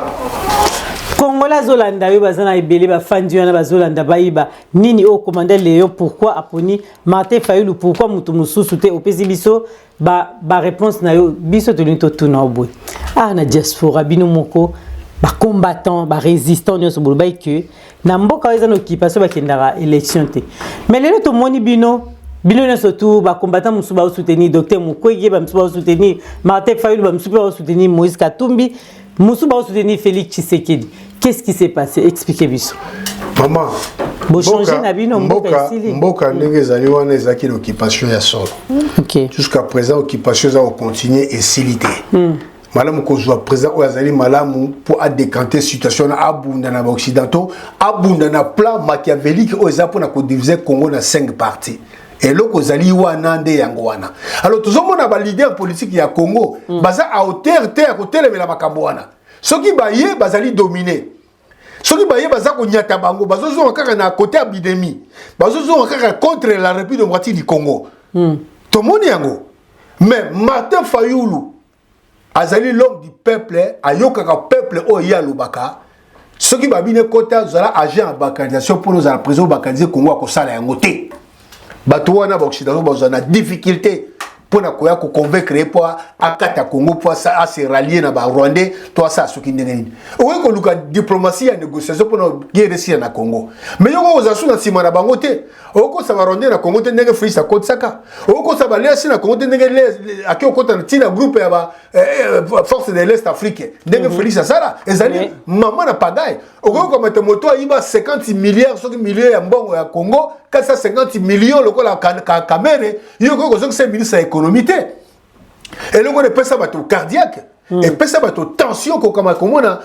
Congolais azolanda yo, baza na ebele, bafandi wana bazolanda, bayiba nini oyo commandant Léon, pourquoi aponi Martin Fayulu, pourquoi moto mosusu te? Opesi biso baréponse ba na yo. Biso tolingi totuna yo boye: ah, na diaspora, bino moko bacombattant, barésistant nyonso, bolobaki ke na mboka oyo eza na occupation, bakendaka élection te. Mais lelo tomoni bino nyonso tu, bacombattant mosusu baosoutenir docteur Mukwege, bamosusu baosoutenir Martin Fayulu, bamosusu mpe baosoutenir Moïse Katumbi, mosusu baosoutenir Félix Tshisekedi. Qu'est-ce qui s'est passé? Expliquez biso. Mama. Bochange na bino, mboka esili. Mboka ndenge ezali wana, ezalaki na occupation ya solo. Jusqu'à présent occupation eza kocontinue, esili te. Malamu kozwa président oyo azali malamu mpo adécanter situation wana, abunda na baoccidentaux, abunda na plan machiavélique oyo eza mpona kodiviser Congo na 5 parties. Eloko ezali wana nde yango wana. Alors tozomona baleader politique ya Congo baza à hauteur te ya kotelemela makambo wana. Soki baye bazali domine, soki baye baza konyata bango, bazozonga kaka na côté ya bidemi, bazozonga kaka contre la République démocratique du Congo. Tomoni yango. Mais Martin Fayulu azali l'homme du peuple, ayokaka peuple. Oyo ye alobaka, soki babini ekota, ozala agent ya balkanisation mpona ozala président, obalkaniser Congo, akosala yango te. Bato wana baoccidentaux bazala na difficulté mpona koya koconvaincre ye mpo akata Congo, mpo ase rallier na Barwandais to asala soki ndenge nini. Okoki koluka diplomatie ya négociation mpona guerre esila na Congo, mais yoko kozala su na nsima na bango te. Okokosa Barwandais na Congo te ndenge Félix akotisaka, okokosa baleasi na Congo te ndenge ake okota na ntina groupe ya ba force de l'Est Afrique, ndenge Félix asala. Ezali mama na pagaille. Okoki komata moto ayiba 50 milliards, soki million ya mbongo ya Congo, 450 millions lokola Kamerhe, yo okoki kozongisa ministre ya économie te. Eloko wana epesa bato cardiaque, epesa bato tension, kokama komona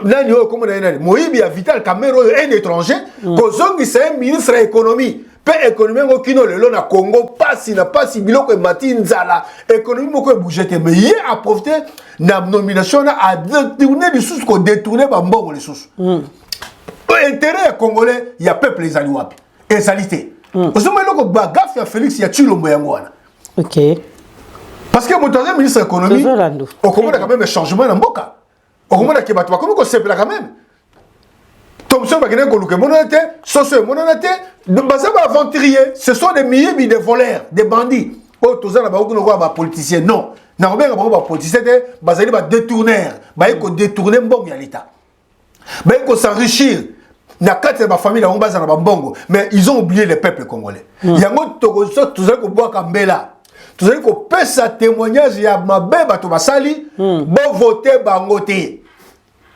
nani oyo komona ye nani, moyibi ya Vital Kamerhe oyo, un étranger, kozongisa ye ministre ya économie. Mpe économie yango kino lelo na Congo, pasi na pasi, biloko emati, nzala, économie moko ebouge te. Mais ye aprofite na nomination wana, adétourne lisusu, kodétourne bambongo lisusu. Intérêt ya Congolais, ya peuple ezali wapi? Ezali te. Ozomona eloko bagaffe ya Félix, ya Tshilombo, yango wana. Parce que moto aza ministre ya économie, okomona quand même changement na mboka, okomona ke bato bakomi kosepela quand même. Thomson bakendaki koluka, emonana te, soso emonana te. Baza baaventurier, ce sont des miyibi, des voleurs, des bandits oyo toza na bango kuna koya bapoliticien. Non, nakobenga bango bapoliticien te, bazali badétourneur. Baye kodétourne mbongo ya l'État, baye kos'enrichir na kati ya bafamille yango, baza na bambongo, mais ils ont oublié le peuple congolais. Yango tozali kobwaka mbela, tozali kopesa témoignage ya mabe bato basali. Bovote bango te,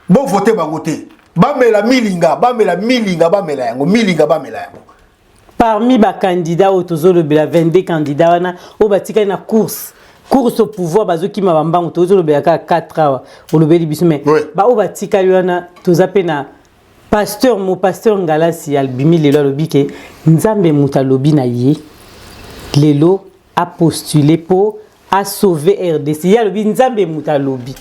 bovote bango te. Bamela milinga, bamela milinga, bamela yango milinga, bamela yango. Parmi bacandidat oyo tozolobela, 22 candidat wana oyo batikali na course Course au pouvoir, bazokima bambangu. Tozolobela kaka 4 awa, olobeli biso, mais baoyo batikali wana, toza mpe na pasteur, mo pasteur Ngalasi abimi lelo, alobi ke Nzambe moto alobi na ye lelo apostule mpo asauve RDC. Ye alobi Nzambe moto alobi.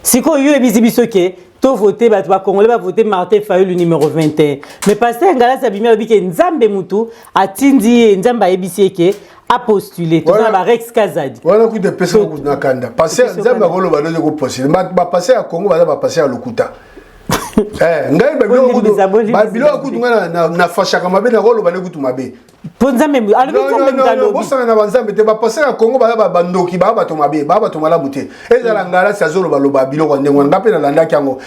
Sikoyo yo oyebisi biso ke tovote, bato bacongolais bavote Martin Fayulu numéro 21, mais pasteur Ngalasi abimi, alobi ke Nzambe motu atindi ye, Nzambe ayebisi ye ke apostule. Toza na barex Kazadi. Wana kuta epesaka kutu na kanda. Pasteur, Nzambe akoloba noze kopostule? Bapasteur ya Congo baza bapasteur ya lokuta. Ngai babiloko kutu ngai nafashaka mabe, nakoloba nde kutu mabe. Mpo Nzambe alobi, Nzambe moto alobi. Bosanga na banzambe te. Bapasteur ya Congo baza bandoki, baa bato mabe, baa bato malamu te. Ezala Ngalasi azolobaloba biloko ya ndenge wana, nga mpe nalandaki yango.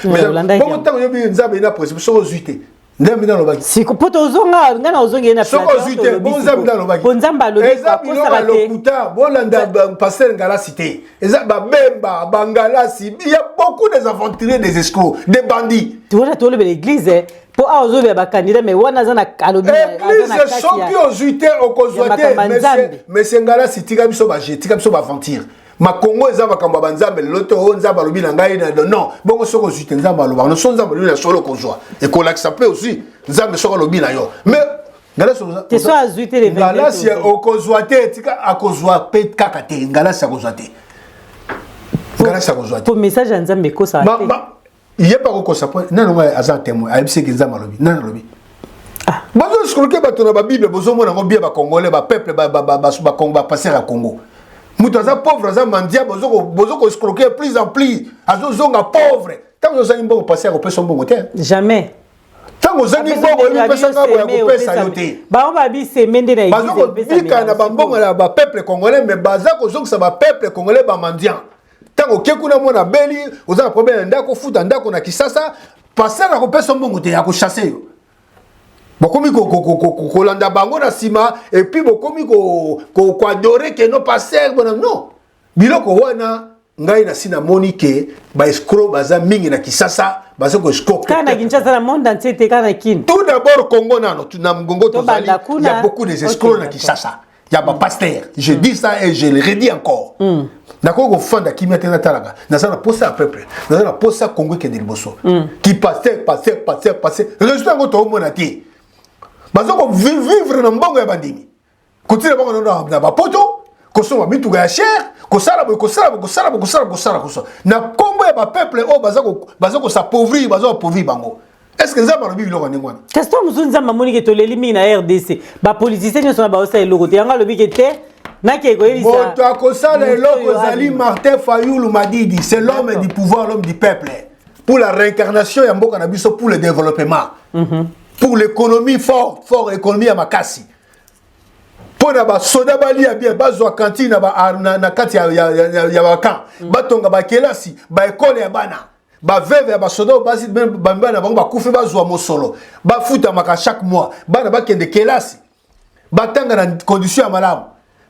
Bongo ntango yobi Nzambe na principe, soki ozwi te, Nzambe nde alobaki. Siko mpo tozonga, ngai na ozongi ye na Soki ozwi te, bongo Nzambe nde alobaki. Mpo Nzambe alobi. Eza biloko ya lokuta. Bolanda pasteur Ngalasi te. Eza babemba bangalasi, il y a beaucoup des aventuriers, des escrocs, des bandits. Wana tolobela église, mpo awa ozolobela bacandidat, mais wana aza na alobi. Église, soki ozwi te, okozwa te. Monsieur Ngalasi, tika biso baje, tika biso baaventure. Makongo eza makambo ya banzambe lelo te. Oyo Nzambe alobi na ngai, non. Bongo soki ozwi te, Nzambe alobaka no? So Nzambe alobi na solo, okozwa, ekolakisa mpe ozwi. Nzambe soki alobi na yo, mais Ngalasi okozwa te, tika, akozwa mpe kaka te. Ngalasi akozwa te, Ngalasi akozwa te. Po message ya Nzambe ekosaka te. Ye mpe akokosa, po nani ngo aza témoin, ayebisi eke Nzambe alobi? Nani alobi? Bazoescroquer bato na babible. Bozomona yango bien, bacongolais, bapeuple, bapasteur ya Congo. Moto aza pauvre, aza mendiant, bozo koescroquer plus en plus, azozonga pauvre. Ntango ozangi mbongo, pasteur akopesa mbongo te. Jamais. Ntango ozangi mbongo, oyebi pesanga boye, akopesa yo te. Bango babiseme nde na Bazo kobika na bambongo ya bapeuple congolais, mais baza kozongisa bapeuple congolais bamendiant. Ntango oke kuna, mwana abeli, oza na problème ya ndako, futa ndako na Kisasa, pasteur akopesa mbongo te, akochasse yo. Bokomi kolanda bango na nsima, et puis bokomi koadorer ke no pasteur bona. Non, biloko wana ngai nasi namoni ke baescroc baza mingi na Kisasa, baza koescroquer. Kaka na Kinshasa, na monde entier te, kaka na Kine. Tout d'abord Congo nano, na Ngongo tozali, il y a beaucoup des escrocs na Kisasa ya bapasteur. Je dis ça et je le redis encore. Nakoki kofanda kimia te, natalaka. Naza na posa ya peuple, naza na posa Congo ekende liboso. Ki pasteur, pasteur, pasteur, pasteur, résultat yango toomona te. Baza kovivre na mbongo ya bandimi, kotina bango na bapoto, kosomba mituka ya cher, kosala boye, kosala boye, kosala boye, kosala, kosala, kosala na nkombo ya bapeuple oyo baza kos'appauvrir, baza koappauvrir bango. Est ce que Nzambe alobi biloko ndenge wana? Kasi to mosusu Nzambe amoni ke toleli mingi na RDC, bapoliticien nyonso na baosala eloko te, yango alobi ke te, nakei koyebisa. Moto akosala eloko ezali Martin Fayulu Madidi. C'est l'homme du pouvoir, l'homme du peuple, pour la réincarnation ya mboka na biso, pour le développement, pour l'économie fort fort, économie ya makasi, mpo na basoda balia bien, bazwa cantine na kati ya bacamp, batonga bakelasi, baekole ya bana, baveuve ya basoda oyo basi bamibali na bango bakufi bazwa mosolo, bafutamaka chaque mois, bana bakende kelasi, batanga na condition ya malamu,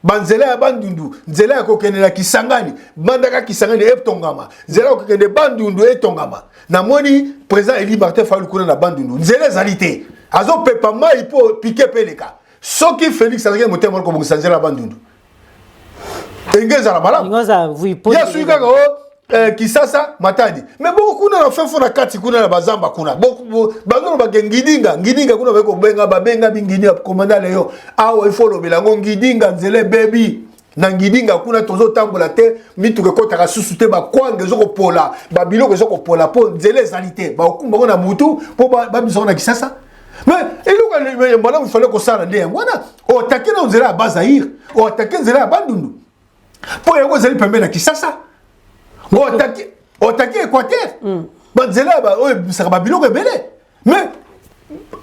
banzela ya Bandundu, nzela ya kokende na Kisangani, bandaka Kisangani etongama, nzela ya kokende Bandundu etongama. Namoni président élu Martin Fayulu kuna na Bandundu, nzela ezali te, azopepa mai mpo pike mpe eleka. Soki Félix azalaki na motema moko kobongisa nzela ya Bandundu, enge ezala malamu. Ye soki kaka o Kisasa Matadi, mais boko kuna na fefo na kati kuna na bazamba kuna, bazolobake Ngidinga, Ngidinga kuna, baye kobenga, babenga bingidinga. Komanda leyo awa, ifo olobela yango. Ngidinga, nzela ebebi na Ngidinga kuna, tozotambola te, mituka ekɔtaka susu te, bakwanga ezokopola, babiloko ezokopola mpo nzela ezali te. Bakokumba ngo na mutu mpo babisa ngo na Kisasa. Mais eloko malamu fale kosala nde yango wana: oattaquer na nzela ya Bazaire, oattaquer nzela ya Bandundu, mpo yango ezali pembeni na Kisasa. Oattaquer Équateur, banzela oyo ebimisaka babiloko ebele. Mais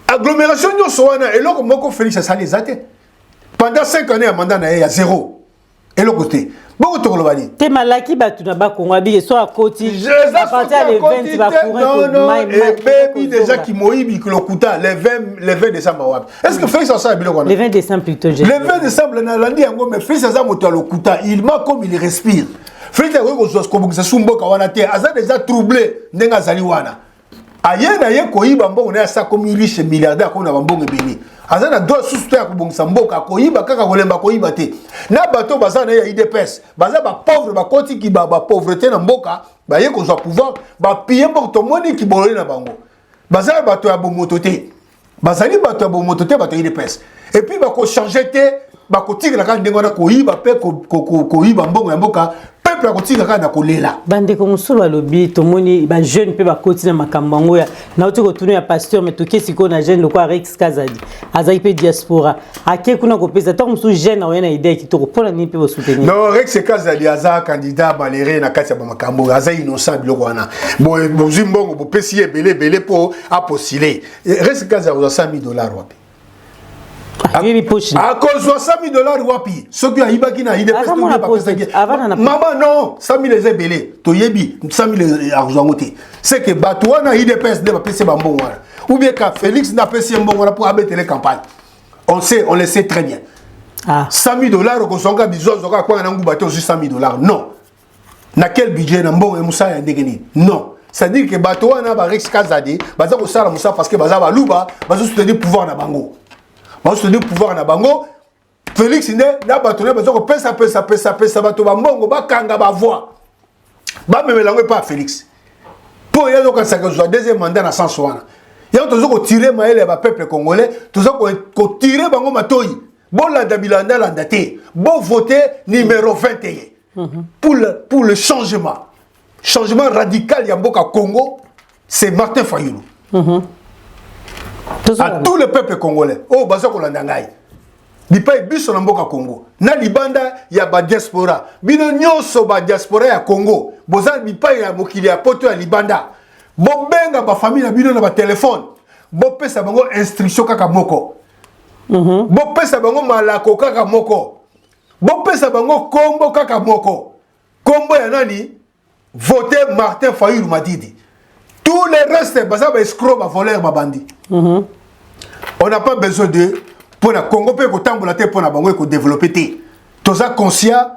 agglomération nyonso wana, eloko moko Félix asali eza te pendant 5 années ya mandat na ye, ya zéro, eloko te. Bongo tokoloba nini? Te, malaki bato na Bakongo abike so akoti. Ebebi déjà kimoyibi, lokuta. Le 20, le 20 décembre wapi? Est ce que Félix asala biloko wana? Le 20 décembre plutôt. Le 20 décembre, nalandi yango. Mais Félix aza moto ya lokuta, il ment comme il respire. Félix akoki kozwa kobongisa su mboka wana te, aza déjà troublé ndenge azali wana. Aye na ye koyiba mbongo na ye, asa akomi riche, milliardaire, akomi na bambongo ebele, aza na droit susu te ya kobongisa mboka. Akoyiba kaka, kolemba koyiba te. Na bato baza na ye ya UDPS, baza bapauvre, bakotiki bapauvreté na mboka, baye kozwa pouvoir, bapille mboka. Tomoni kibololi na bango. Baza bato ya bomoto te, bazali bato ya bomoto te, bato ya UDPS. Et puis bakochange te, bakotikela kaka ndenge wana, koyiba mpe koyiba mbongo ya mboka. Peuple akotika kaka na kolela. Bandeko mosusu balobi, tomoni bajeune mpe bakoti na makambo yango ya nauti kotuna ya pasteur, mais toke sikoyo na jeune lokola Rex Kazadi, azalaki mpe diaspora, ake kuna kopesa. Ntango mosusu jeune aoya na idée ya kitoko, mpona nini mpe bosoutenir? Non, Rex Kazadi aza candidat malheureux na kati ya bamakambo. Aza innocent. Biloko wana, bozwi mbongo, bopesi ye ebele ebele mpo apostule. Rex Kazadi akozwa 100 000 $ wapi? Akozwa 100 000 $ wapi soki ayibaki na UDPS? Mama, non, 100 000 eza ebele. Toyebi 100 000 akozwa yango te. C'est que bato wana UDPS nde bapesi ye bambongo wana, ou bien ka Félix nde apesi ye mbongo wana mpo abetele campagne. On sait, on le sait très bien. Ah. 100 000 $, okozwanga bizwa, ozwaka kwanga na nguba te. Ozwi 100 000 $, non. Na quel budget? Na mbongo ya mosala ya ndenge nini? Non, c'est-à-dire que bato wana, barex Kazadi, baza kosala mosala parce que baza baluba, bazosoutenir pouvoir na bango, bazosoutenir pouvoir na bango. Félix nde na bato ne baza kopesa pesa pesa pesa bato bambongo, bakanga bavoix, bamemela yango epa ya Félix, mpo ye azokanisaka kozwa deuxième mandat. Na sens wana yango toza kotire mayele ya bapeuple congolais, toza kotire bango matoi. Bolanda bilandalanda te, bovote numéro 21 pour le changement, changement radical ya mboka Congo, c'est Martin Fayulu. À tout le peuple congolais oyo baza kolanda ngai bipai biso na mboka Congo na libanda ya badiaspora, bino nyonso badiaspora ya Congo, boza bipai ya mokili ya poto ya libanda, bobenga bafamille na bino na batelefone, bopesa bango instruction kaka moko, bopesa bango malako kaka moko, bopesa bango kombo kaka moko. Kombo ya nani? Vote Martin Fayulu Madidi. Tous les restes baza baescroc, bavoleur, babandi. On n'a pas besoin de mpo na Congo mpe ekotambola te, mpo na bango ekodéveloppe te. Toza conscient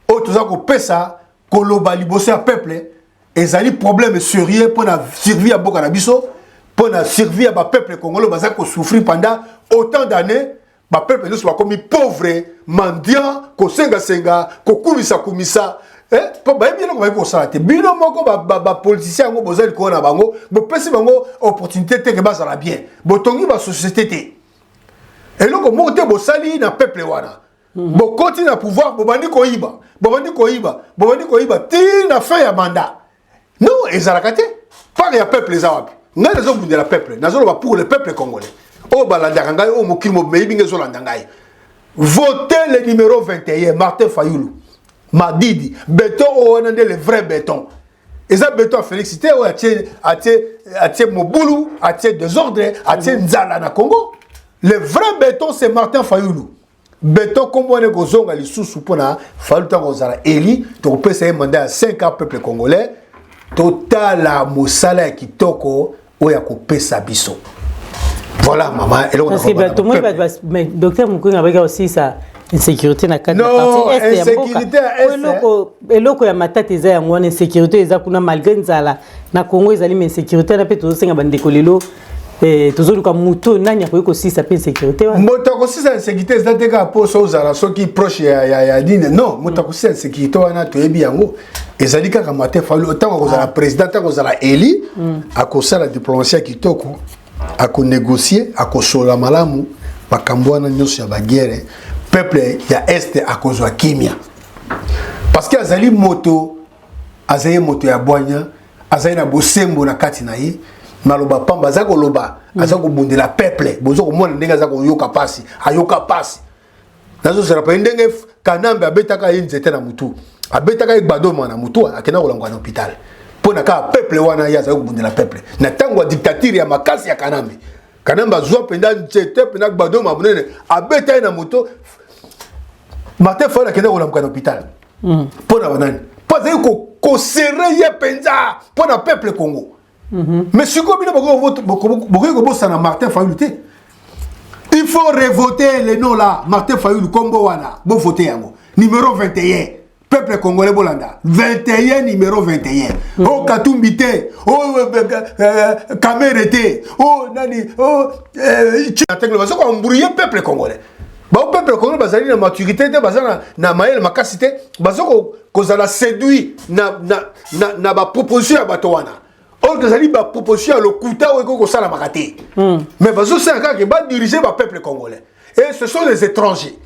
oyo toza kopesa koloba liboso ya peuple ezali problème sérieux mpo na survie ya mboka na biso, mpo na survie ya bapeuple congolais baza kosouffrir pendant autant d'années. Bapeuple nyonso bakomi pauvre, mendiant, kosengasenga, kokumisakumisa, mpo bayebi eloko bayebi kosala te. Bino moko bapoliticien yango boza likolo na bango, bopesi bango opportunité te ke bazala bien. Botongi basociété te, eloko moko te bosali na peuple wana. Bokoti na pouvoir, bobandi koyiba, bobandi koyiba, bobandi koyiba ti na fin ya mandat. Non, ezalaka te. Part ya peuple eza wapi? Ngai nazobundela peuple, nazoloba pour le peuple congolais oyo balandaka ngai, oyo mokili moyebi ngai, ezolanda ngai. Vote le numéro 21, Martin Fayulu Madidi, béton. Oyo wana nde le vrai béton. Eza béton ya Félix te, oyo atie, atie, atie mobulu, atie désordre, atie nzala na Congo. Le vrai béton, c'est Martin Fayulu, béton. Kombo wana ekozonga lisusu mpona Fayulu ntango kozala eli. Tokopesa ye mandat ya 5 ans. Peuple congolais, totala mosala ya kitoko oyo akopesa biso. Voilà, mama, eloko. Parce que tomoni bato, docteur Mukwege abaki kosilisa insécurité na kati ya partie est ya mboka. Eloko ya matata eza yango wana, insécurité eza kuna malgré nzala na Congo ezali, mais insécurité wana mpe tozosenga bandeko lelo, tozoluka moto nani akoki kosilisa mpe insécurité wana. Moto akosilisa insécurité eza te kaka mposo ozala soki proche ya nini. Non, moto akosilisa insécurité wana, toyebi yango, ezali kaka Martin Fayulu. Ntango akozala président, ntango akozala eli, akosala diplomatie ya kitoko, akonégocie, akosolola malamu makambo wana nyonso ya baguerre. Peuple ya Est akozwa kimia parce que azali moto, azali moto ya bwanya, azali na bosembo na kati na ye. Maloba pamba aza koloba, aza kobundela peuple. Boza komona ndenge aza koyoka pasi, ayoka pasi. Nazozela pe ndenge Kanambe abetaka ye nzete na mutu, abetaka ye gbadoma na mutu, akenda kolangwa na hôpital mpo na kaka peuple wana. Ye azali kobundela peuple na ntango ya dictature ya makasi ya Kanambe. Kanambe azwa mpenza nzete, mpenza gbadoma monene, abeta ye na moto. Martin Fayulu akenda kolamuka na hôpital mpo na banani? Mpo azali kosere ye mpenza mpo na peuple Congo. Mais sikoyo bino bokoki kobosana Martin Fayulu te. Il faut revoter le nom là, Martin Fayulu. Kombo wana, bovote yango, numéro 21. Peuple congolais bolanda 21, numéro 21. O Katumbi te, o Kamerhe te, o nani, o baza koembrouiller peuple congolais. Bao peuple congolais bazali na maturité te, baza na mayele makasi te, baza kozala séduit na baproposition ya bato wana oyo tozali, baproposition ya lokuta oyo ekoki kosalamaka te. Mais bazosala kaka badirige bapeuple congolais et ce sont des étrangers.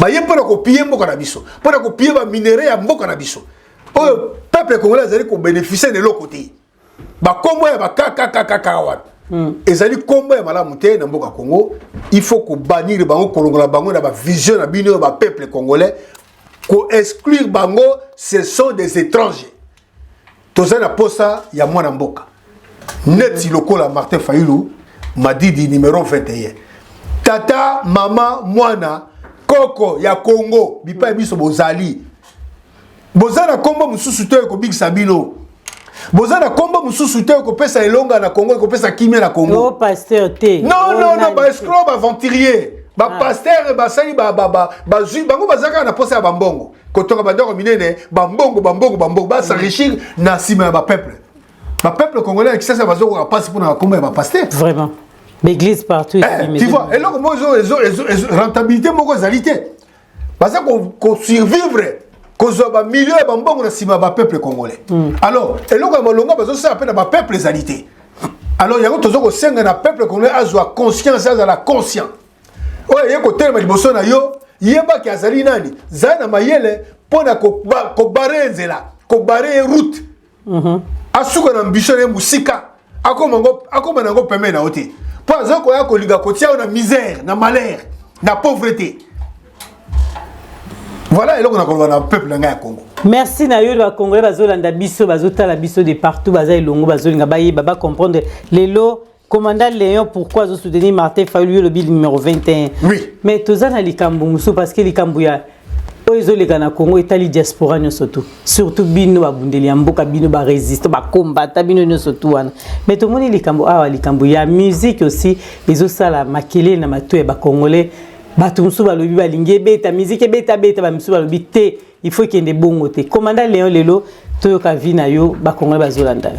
Baye mpona kopiller mboka na biso, mpona kopiller baminerais ya mboka na biso oyo peuple congolais azali kobénéficie na eloko te. Bakombo ya bakakakakaka wana ezali kombo ya malamu te na mboka Congo. Il faut kobannir bango, kolongola bango na bavision na bino oyo bapeuple congolais, koexclure bango. Ce sont des étrangers. Toza na posa ya mwana mboka neti lokola Martin Fayulu Madidi, numéro 21. Tata, mama, mwana, koko ya Congo, bipai biso bozali, boza na nkombo mosusu te ekobikisa bino, boza na nkombo mosusu te ekopesa elonga na Congo, ekopesa kimia na Congo. O pasteur te. Non, non, non, baescroc, baaventurier, bapasteur basali, bazwi bango, baza kaka na posa ya bambongo, kotonga bandako minene, bambongo, bambongo, bambongo, bas'enrichir na nsima ya bapeuple. Bapeuple congolais ya Kisasa bazokoka mpasi mpona bakombo ya bapasteur. Vraiment, l'église partout. Eh, tu vois, eloko moko rentabilité moko ezali te. Baza kosurvivre, kozwa bamillion ya bambongo na nsima ya bapeuple congolais. Alors eloko ya malonga bazosala mpe na bapeuple ezali te. Alors yango toza kosenga na peuple congolais azwa conscience, azala conscient. Oyo eye kotelema liboso na yo, yebaki azali nani, zala na mayele mpo na kobarrer nzela, kobarrer route. Asuka na ambition na ye mosika, akoma nango pembeni na yo te, mpo aza koya kolinga kotia yo na misère, na malheur, na pauvreté. Voilà eloko na koloba na peuple na ngai ya Congo. Merci na yo. Bacongolais bazolanda biso, bazotala biso de partout, baza elongo, bazolinga bayeba, bacomprendre lelo commandant Léon pourquoi azosoutenir Martin Fayulu. Yo lobi numéro 21. Oui. Mais toza na likambo mosusu, parce que likambo ya oyo ezoleka na Congo etali diaspora nyonso tu, surtout bino babundeli ya mboka, bino barésiste, bakombata, bino nyonso tu wana. Mais tomoni likambo awa, likambo ya musique aussi ezosala makelele na matoi ya bacongolais. Bato mosusu balobi balingi ebeta musique, ebetabeta. Bamisusu balobi te, il faut ekende bongo te. Commandant Léon, lelo toyoka avis na yo, bacongolais bazolanda yo.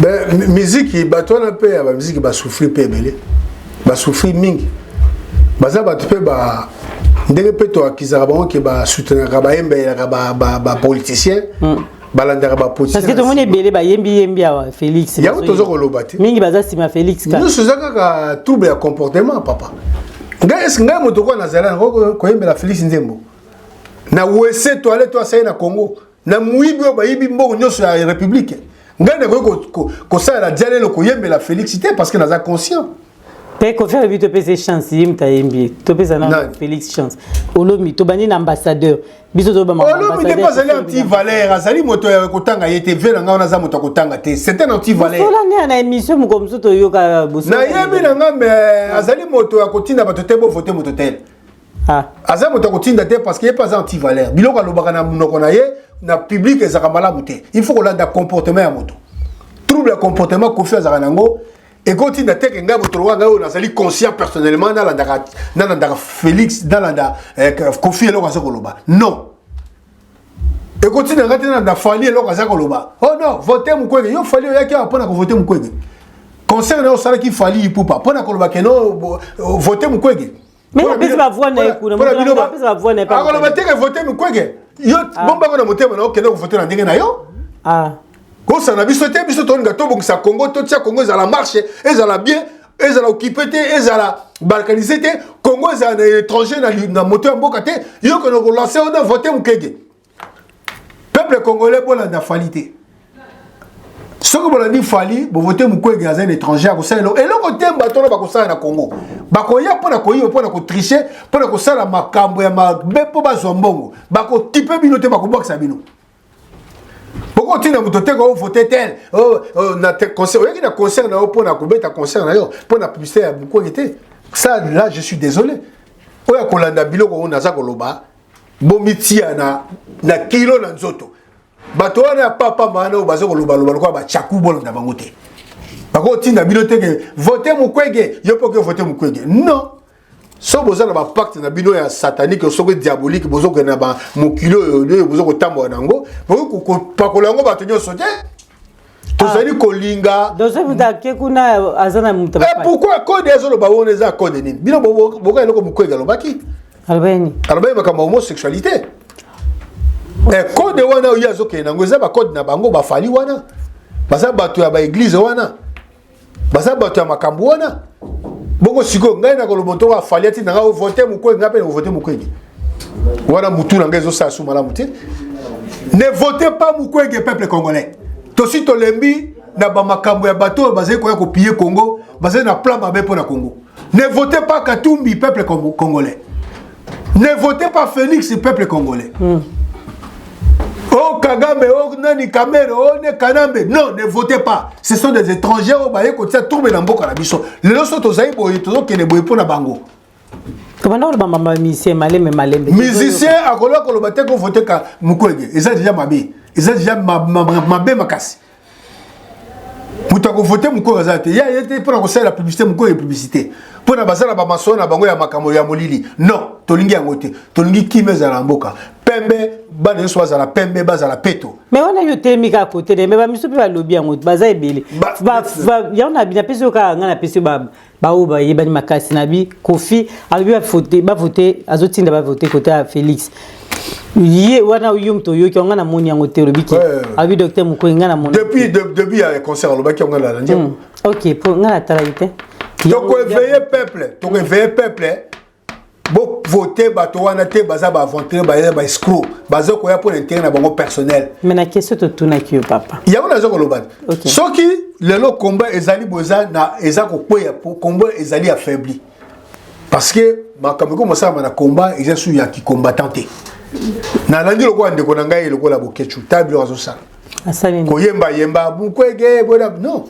Ben, miziki, bato wana mpe ya bamiziki basouffrir mpe ebele, basouffrir mingi. Baza bato mpe ba ndenge mpe toakizaka bango ke basoutenaka, bayembelaka bapoliticien, balandaka. Parce que tomoni ebele bayembi yembi awa Félix. Yango toza koloba te. Mingi baza nsima Félix. Nyonso eza kaka trouble ya comportement. Papa, ngai, est-ce ngai moto koyo nazala koyembela Félix nzembo na wese toilette oyo asali na Congo, na moyibi oyo bayibi mbongo nyonso ya république? Ngai nakoki kosalela dialelo koyembela Félix te, parce que naza conscient. Mpe Kofi alobi topesa chance, ye moto ayembi, topesa na Félix chance. Olomi tobandi na ambassadeur, biso tobama. Olomi te mpo azali anti valeur, azali moto ya kotanga ye te. Ve na ngai wana aza moto ya kotanga te, c'est un anti valeur. Bosola na émission moko mosusu toyoka. Nayebi na ngai, mais azali moto ya kotinda bato te bovote moto tel. Aza moto ya kotinda te, parce que ye mpe aza anti valeur. Biloko alobaka na monoko na ye na public ezalaka malamu te. Il faut kolanda comportement ya moto. Trouble ya comportement Kofi azalaka nango ekotinda te ke ngai moto lokola ngai oyo nazali conscient personnellement nalandaka Félix, nalanda Kofi eloko aza koloba. Non, ekotinda ngai te nalanda Fally eloko aza koloba. Oh non, vote Mukwege. Yo Fally, oyaki awa mpona kovote Mukwege? Concert na yo osalaki Fally Ipupa mpona koloba ke no vote Mukwege? Mais apesi bavoix na ye kuna. Apesi bavoix na ye. Akoloba te ke vote Mukwege. Yo bombango na motema na okende kovote na ndenge na yo. Kosala na biso te. Biso tolinga tobongisa Congo, totia Congo ezala marche, ezala bien, ezala occupé te, ezala balkanisé te. Congo ezala na étranger na moto ya mboka te. Yo kende kolancer ona vote Mukwege. Peuple congolais, bolanda Fally te. Soki bolandi Fally, bovote Mukwege, aza un étranger, akosala eloko te. Bato wana bakosala na Congo, bakoya mpona koyiba, mpona kotricher, mpona kosala makambo ya mabe mpo bazwa mbongo. Bakokipe bino te, bakobwakisa bino. Bokotinda moto te kovote tel na concert. Oyaki na concert na yo mpona kobeta concert na yo, mpona publicité ya Mukwege te. Ça là, je suis désolé. Oyo akolanda biloko oyo naza koloba, bomitia na kilo na nzoto. Bato wana ya papa wana oyo baza kolobaloba lokola bachaku, bolanda bango te. Bakotinda bino te ke vote Mukwege, yo mpo ke vote Mukwege. Non. Soki boza na bapacte na bino ya satanique, soki diabolique, bozokende na mokili oyo oyo boza kotambola na yango, bokoki kopakola yango bato nyonso te. Tozali kolinga ake kuna aza na moto. Eh, pourquoi code azoloba wana eza code nini? Bino boka eloko Mukwege alobaki. Alobani? Alobaki makambo ya homosexualité. Eh, code wana oyo azokende yango eza bacode na bango. Bafali wana baza bato ya baéglise wana, baza bato ya makambo wana. Bongo sikoyo ngai nakoloba ntoko afali ati na ngai ovote Mukwege, ngai mpe nakovote Mukwege wana, mutu na ngai ezosala su malamu te. Ne votez pas Mukwege, peuple congolais. Tosi tolembi na bamakambo ya bato oyo bazali koya kopiller Congo, bazali na plan mabe mpo na Congo. Ne votez pas Katumbi, peuple congolais. Ne votez pas Félix, peuple congolais. Oh Kagame, oh nani Kamerhe, oh ne Kanambe. Non, ne votez pas. Ce sont des étrangers oyo baye kotia trouble na mboka na biso. Lelo so tozali boye, tozokende boye mpo na bango. Tobanda koloba mama musicien, malembe malembe. Musicien akoloba koloba te kovote ka Mukwege eza déjà mabe, eza déjà mabe makasi. Moto akovote Mukwege aza te ya ye te mpona kosalela publicité Mukwege, publicité mpona bazala bamasolo na bango ya makambo ya molili. Non, tolingi yango te. Tolingi kimia ezala na mboka, pembe, bana nyonso bazala pembe, bazala peto. Mais wana yo telemi kaka kote te, mais bamisu mpe balobi yango, baza ebele. Yango napesi yo kaka, ngai napesi yo baoyo bayebani makasi na bi. Kofi alobi bavote, bavote, azotinda bavote kote ya Félix. Ye wana yo moto oyoki yango, ngai namoni yango te. Olobi ke alobi docteur Mukwege, ngai namoni. Depuis début ya concert alobaki yango, nalandi yango. Ok, po ngai natalaki te. Tokoéveille peuple, tokoéveille peuple. Bovote bato wana te, baza baaventurier, baza baescroc, baza koya mpo na intérêt na bango personnel. Mais na question totunaki yo, papa. Yango naza koloba, soki lelo combat ezali boye, eza na eza kokweya, combat ezali affaibli, parce que makambo eko mosalama na combat eza su ya kicombattant te. Nalandi lokola ndeko na ngai lokola Bokechu, ta biloko azosala, koyemba yemba Mukwege boda. Non,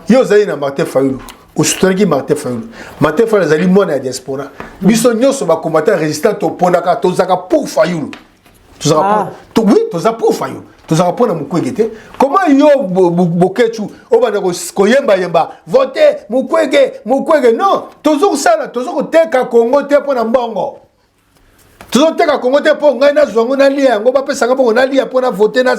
yo ozali na Martin Fayulu, osutanaki Martin Fayulu. Martin Fayulu azali mwana ya diaspora. Biso nyonso bacombattant résistant toponaka, tozalaka pour Fayulu, tozalaka, oui, toza pour Fayulu, tozalaka mpo na Mukwege te. Comment yo Bokechu obanda koyembayemba vote Mukwege, Mukwege? Non, tozokosala, tozokoteka Kongo te mpo na mbongo. Tozoteka Kongo te mpo ngai nazwa yango, nalia yango, bapesanga mbongo nalia mpo na vote, na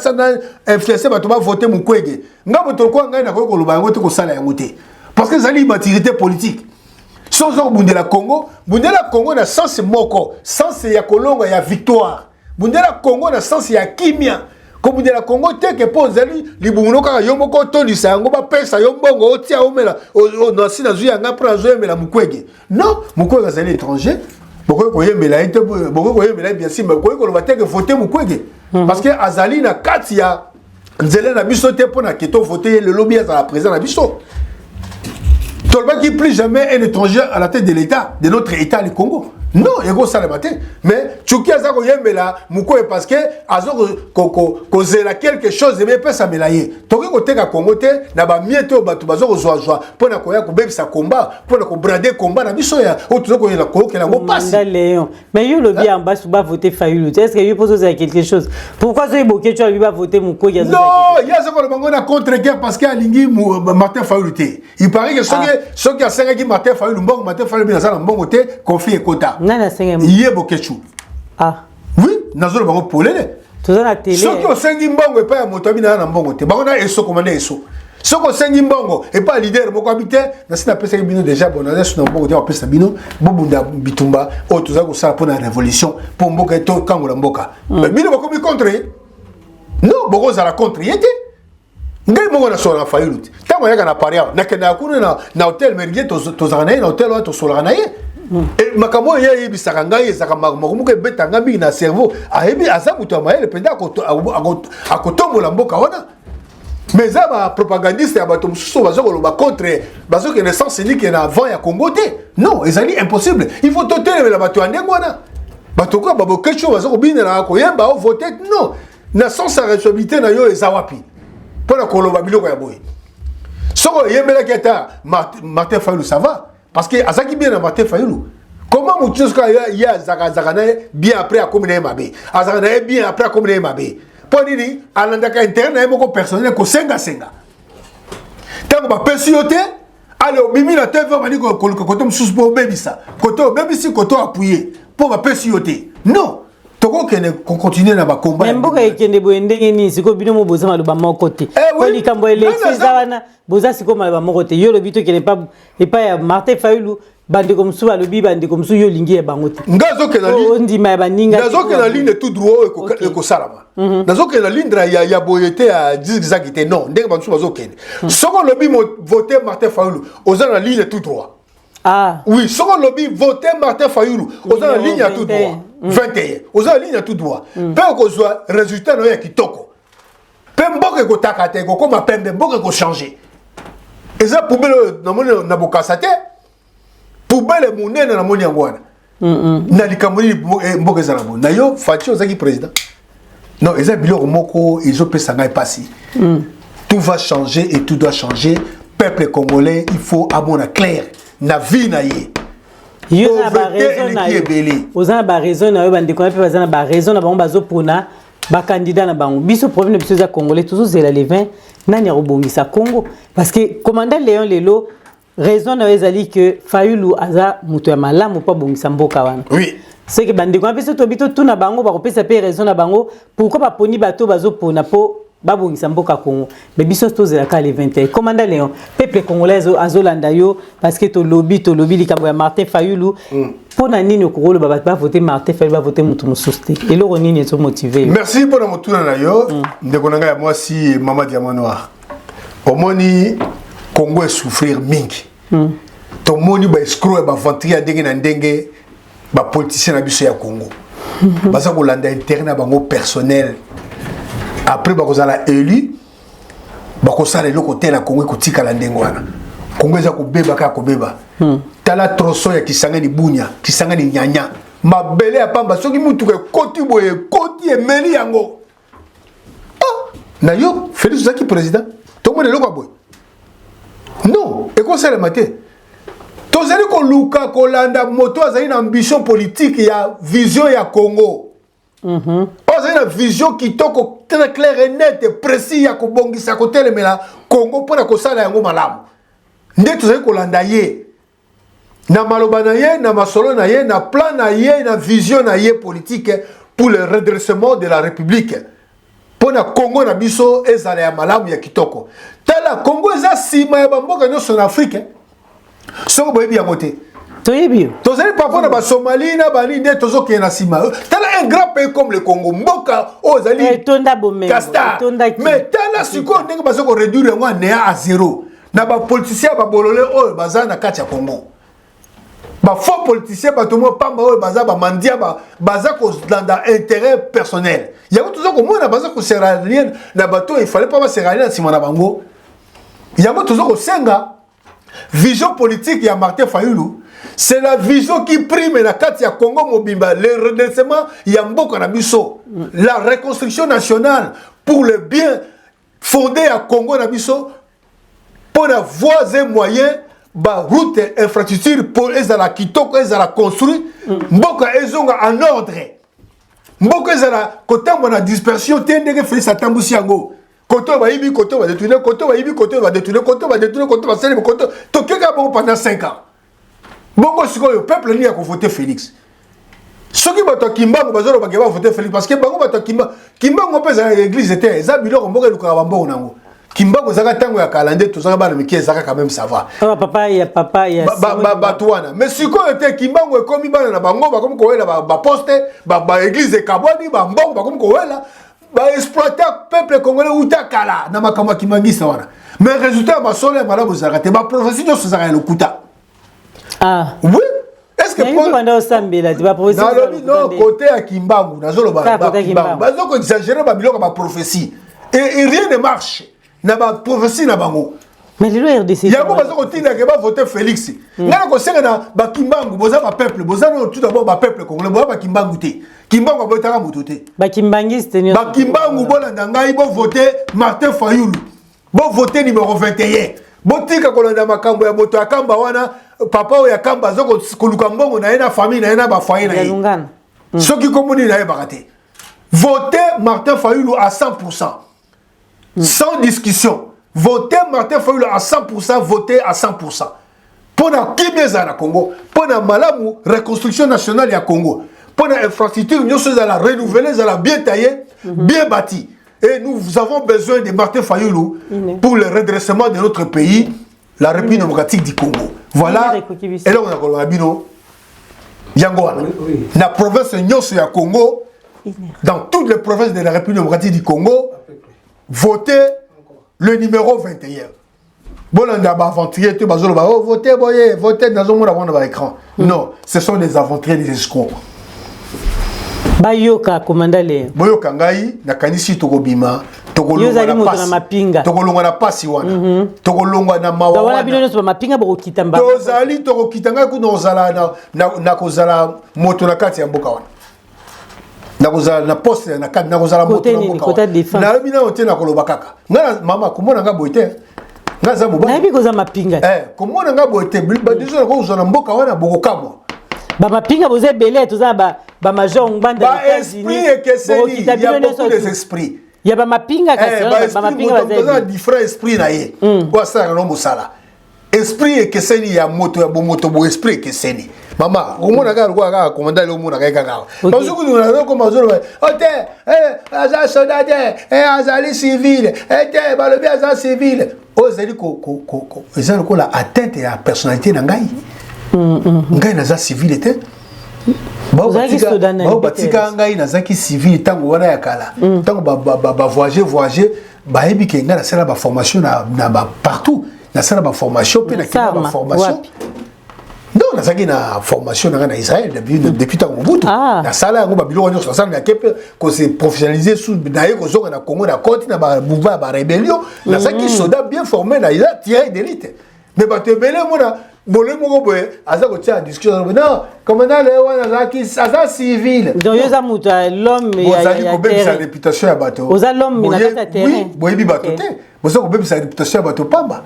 influence bato bavote Mukwege. Ngai moto lokola ngai nakoki koloba yango te, kosala yango te, parce que ezali immaturité politique. Soki oza kobundela Congo, bundela Congo na sens moko, sens ya kolonga, ya victoire. Bundela Congo na sens ya kimia. Kobundela Congo te ke mpo ozali libumuno kaka yo moko otondisa yango, bapesa yo mbongo otia omela nasi nazwi yanga mpo nazoyembela Mukwege. Non, Mukwege azali étranger, bokoki koyembela ye te, bokoki koyembela ye bien sûr, mais bokoki koloba te ke vote Mukwege, parce que azali na kati ya nzela na biso te mpo na ke tovote ye lelo bi azala président na biso. Tolobaki plus jamais un étranger à la tête de l'état, de notre état, le Congo. Non, ekosalema te. Mais Tsuki aza koyembela Mukwege parce que aza kozela quelque chose ebe epesamela ye. Tokoki koteka Congo te na bamiettes oyo bato baza kozwazwa mpo na koya kobebisa combat, mpo na kobrader combat na biso ya oyo toza koyela koyokela yango mpasi. Léon, mais yo lobi yango basu bavote Fayulu te, est ce que yo mpo ozozela quelque chose? Pourquoi soki Bokecu alobi bavote Mukwege? Non, ye aza koloba ngo na contre guerre parce que alingi Martin Fayulu te. Il paraît que soki soki asengaki Martin Fayulu mbongo, Martin Fayulu bino aza na mbongo te, conflit ekota. Nani asengaki? Ye Bokecu. Ah. Oui, nazoloba ngo polele. Toza na télé. Soki osengi mbongo epai ya moto, abi naa na mbongo te. Bango na eso komanda eso. Soki osengi mbongo epai ya leader moko, abi te, nasi napesaki bino déjà. Bon, naza su na mbongo te bapesa bino bobunda bitumba oyo toza kosala mpo na révolution, mpo mboka tokangola mboka. Bino bokomi contre ye. Non, bokozala contre ye te. Ngai moko nasolaka na Fayulu te. Ntango ayaka na Paris awa, nakendaka kuna na hotel Méridien, tozalaka na ye na hotel wana, tosolaka na ye. Makambo oyo ye ayebisaka ngai ezalaka makambo moko ebeta ngai mingi na cerveau. Ayebi, aza moto ya mayele mpenza, akotombola mboka wana. Mais eza bapropagandiste ya bato mosusu baza koloba contre, bazokende sens unique na avant ya Congo te. Non, ezali impossible. Il faut totelemela bato ya ndenge wana, bato koya babokecu oyo baza kobinela, koyemba o vote. Non, na sens ya responsabilité na yo eza wapi mpo na koloba biloko ya boye? Soki oyembelaki ata Martin Fayulu, ça va, parce que azalaki bien na Martin Fayulu. Comment motu nyonso kaka ye azalaka, azalaka na ye bien, après akomi na ye mabe, azalaka na ye bien, après akomi na ye mabe? Mpo nini alandaka intérêt na ye moko personnel, kosengasenga? Ntango bapesi yo te, Ale obimi na TV, obandi koluka kote mosusu mpo obebisa kote, obebisi kote, oappuyer mpo bapesi yo te. Non, tokokende kocontinuer na bacombat. Mais mboka ekende boye ndenge nini? Sikoyo bino mo boza maloba moko te. Eh oui. Po likambo ya élection eza wana, boza sikoyo maloba moko te. Yo olobi tokende epai ya Martin Fayulu, bandeko mosusu balobi, bandeko mosusu, yo olingi ya bango te. Nga azokende Po ondima ya baninga te. Nazokende na ligne tout droit oyo ekosalama. Nazokende na ligne ya boye te, ya zigzag te, non. Ndenge bamosusu bazokende, soki olobi vote Martin Fayulu, oza na ligne tout droit. Oui, soki olobi vote Martin Fayulu, oza na ligne ya tout droit 21, oza na ligne ya tout droit mpe okozwa résultat na yo ya kitoko, mpe mboka ekotaka te, ekokóma pembe, mboka ekochanger. Eza poubelle oyo namoni na Bokasa te, poubelle monene namoni yango wana. Na likambo nini mboka ezala boye? Na yo Fatshi ozalaki président? Non, eza biloko moko ezopesa ngai mpasi. Tout va changer et tout doit changer. Peuple congolais, il faut amona clair na vie na ye. Yo na Pauvreté baraison na eleki yo. ebele. Oza na baraison na yo, bandeko na mpe baza na baraison na bango, bazopona bacandidat na bango. Biso, problème na biso eza congolais, tozozela le 20, nani akobongisa Congo? Parce que commandant Léon, lelo raison na yo ezali que Fayulu aza moto ya malamu mpo abongisa mboka wana. Oui. Soki bandeko na biso tobi totuna bango, bakopesa mpe raison na bango pourquoi baponi bato bazopona mpo babongisa mboka Congo. Mais biso tozelaka le 21. Commandant Léon, peuple congolais azolanda yo, parce que tolobi likambo ya Martin Fayulu. Mpo na nini okokoloba bato bavote Martin Fayulu, bavote moto mosusu te? Eloko nini ezomotiver yo? Merci mpona motuna na yo, ndeko na ngai ya mwasi, mama Diamant Noir. Omoni, Congo esouffrir mingi. Tomoni baescrocs ya baaventuriers ya ndenge na ndenge. Bapoliticien na biso ya Congo baza kolanda intérêt na bango personnel. Après bakozala élu, bakosala eloko te na Congo, ekotikala ndenge wana. Congo eza kobeba kaka kobeba. Tala tronçon ya Kisangani Bunia, Kisangani Nyanya, mabele ya pamba. Soki mutuka ekoti boye, ekoti, emeli yango. Ah, na yo Félix ozalaki président, tomona eloko ya boye? Non, ekosalema te. Tozali koluka kolanda moto azali na ambition politique ya vision ya Congo, oyo azali na vision kitoko, très clair et net, précis, ya kobongisa, kotelemela Congo mpona kosala yango malamu. Nde tozali kolanda ye na maloba na ye, na masolo na ye, na plan na ye, na vision na ye politique pour le redressement de la République, mpo na Congo na biso ezala ya malamu, ya kitoko. Tala, Congo eza nsima ya bamboka nyonso na Afrique, soki boyebi yango te. Toyebi yo. Tozali parfois na Basomalie na bani, nde tozokende na nsima. Tala, un grand pays comme le Congo, mboka oyo ezali Etonda bomengo. Castar. Etondaki. Mais tala sikoyo ndenge baza koréduire yango anéant, à zéro, na bapoliticien ya babolole oyo baza na kati ya Congo, bafaux politicien, bato mo pamba oyo baza bamandia, baza kolanda intérêt personnel. Yango toza komona baza kose rallier na bato oyo ifale mpo base rallier na nsima na bango. Yango toza kosenga vision politique ya Martin Fayulu, c'est la vision qui prime na kati ya Congo mobimba, le redressement ya mboka na biso, la reconstruction nationale pour le bien fondé ya Congo na biso, mpo na voies et moyens, baroute, infrastructure, mpo ezala kitoko, ezala construit, mboka ezonga en ordre, mboka ezala kotambola na dispersion te ndenge Félix atambusi yango. Kote oyo bayibi, kote oyo badétourner, kote oyo bayibi, kote oyo badétourner, kote oyo badétourner, kote basalemi, kote tokeka bongo pendant 5 ans. Bongo sikoyo peuple nini ya kovote Félix? Soki bato ya Kimbangu bazolobake bavote Félix, parce que bango bato ya Kimbangu mpe ezalaka église te, eza biloko mboka elukaka bambongo nango. Kimbangu ezalaka ntango ya kala, nde tozalaka bana mike, ezalaka quand même, ça va. Papa ya papa ya Bato wana. Mais sikoyo te, Kimbangu ekomi bana na bango bakomi kowela baposte, baéglise ekabwani, bambongo bakomi kowela, baexploiter peuple congolais uta kala na makambo ya kimbangisa wana. Mais résultat ya masolo ya malamu ezalaka te, baprophétie nyonso ezalaka ya lokuta. Oui, est-ce que banda osambela te? Baprophétie? Nalobi non, côté ya Kimbangu nazoloba. Kimbangu bazo koexagérer babiloko ya baprophétie et rien ne marche na baprophétie na bango. Mais lelo RDC Yango baza kotindaka bavote Félix. Ngai na kosenga na bakimbangu, boza bapeuple, boza nano tout d'abord bapeuple congolais, boza bakimbangu te. Kimbangu abotaka moto te. Bakimbangiste nyonso. Bakimbangu, bolanda ngai, bovote Martin Fayulu, bovote numéro 21. Botika kolanda makambo ya moto ya Kamba wana. Papa oyo ya Kamba aza koluka mbongo na ye, na famille na ye, na bafoyer na ye. Soki kombo nini nayebaka te. Vote Martin Fayulu à 100, sans discussion. Votez Martin Fayulu à 100%, votez à 100%. Mpo na kimia ezala na Congo, mpo na malamu reconstruction nationale ya Congo, mpo na infrastructure nyonso ezala renouvelée, ezala bien taillé, bien bâti. Et nous avons besoin de Martin Fayulu pour le redressement de notre pays, la République démocratique du Congo. Voilà. Eloko na koloba bino yango wana, na province nyonso ya Congo, dans toutes les provinces de la République démocratique du Congo, votez le numéro 21. Bolanda baaventurier te, bazoloba: "Oh, vote boye, vote." Nazomona bango na baécran. Non, ce sont des aventuriers, des escrocs. Bayoka komanda le. Boyoka ngai, nakanisi tokobima. Yo ozali moto na mapinga. Tokolongwa na pasi wana, tokolongwa na mawa. Wana bino nyonso bamapinga bokokita mba. Tozali, tokokita. Ngai kuna kozala na kozala moto na kati ya mboka wana, nakozala na poste na kati, nakozala moto na mboka. Nalobi nano te, nakoloba kaka. Ngai, mama, komona ngai boye te, ngai aza mobali. Nayebi koza mapinga. Komona ngai boye te, badiso nakozwa na mboka wana, bokokamwa. Bamapinga boza ebele, toza na bamajor Ngbanda. Baesprit ekeseni, il y a beaucoup des esprits. Ya bamapinga, kasi bamapinga baza na différent esprit na ye oyo asalaka no mosala. Esprit ekeseni ya moto ya bomoto bo, esprit ekeseni. Mama, omona kaka lokola kaka komanda le, omonaka ye kaka awa. Bazokoma, bazoloba o te, aza soldat te, azali civile te. Balobi aza civile. Oyo ezali eza lokola atteinte ya personnalité na ngai. Ngai naza civile te. Bao batika ngai nazalaki civile ntango wana ya kala, ntango bavoyage voyage, bayebi ke ngai nasala baformation na partout, nasala baformation mpe nakenda baformation. Donc nazalaki na formation na ngai na Israël depuis ntango Mobutu. Nasala yango, babiloko nyonso nasala, nake mpe kose professionnaliser su, naye kozonga na Congo, na koti na bamouvement ya barébellion. Nazalaki soldat bien formé na eza tireur d'élite. Mais bato ebele mona bole moko boye aza kotia discussion: "Non, commandant le wana azalaki, aza civil." Donc yo oza moto ya l'homme. Bozali kobebisa réputation ya bato. Oza l'homme na kati ya terrain. Boyebi bato te, boza kobebisa réputation ya bato pamba.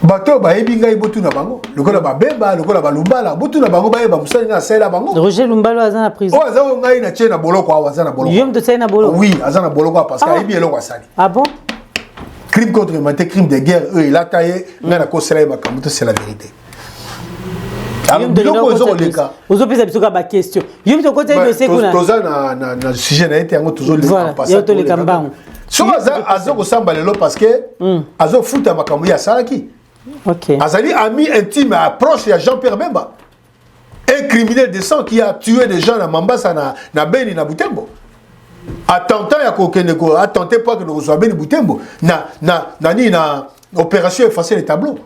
Bato oyo bayebi ngai, botuna bango, lokola babemba, lokola balumbala, botuna bango, bayeba mosali ngai asalela bango. Roger Lumbala aza na prison. Oyo aza, oyo ngai natie na boloko awa, aza na boloko. Yo moto osali na boloko? Oui, aza na boloko awa parce que ayebi eloko asali. Ah bon? Crime contre l'humanité, crime de guerre oyo elata ye, ngai nakosela ye makambo te, c'est la vérité. Biloko ezo koleka. Ozopesa biso kaka baquestion, yo moto okotaki dossier kuna. Toza na sujet na ye te, yango tozoleka mbango. Soki aza kosamba lelo, parce que azofuta makambo ye asalaki. Azali ami intime, proche ya Jean Pierre Bemba, un criminel de sang qui a tué des gens na Mambasa, na Beni, na Butembo, attentat ya kokende attenté po akende kozwa Beni, Butembo, na nini, na opération effacer les tableaux.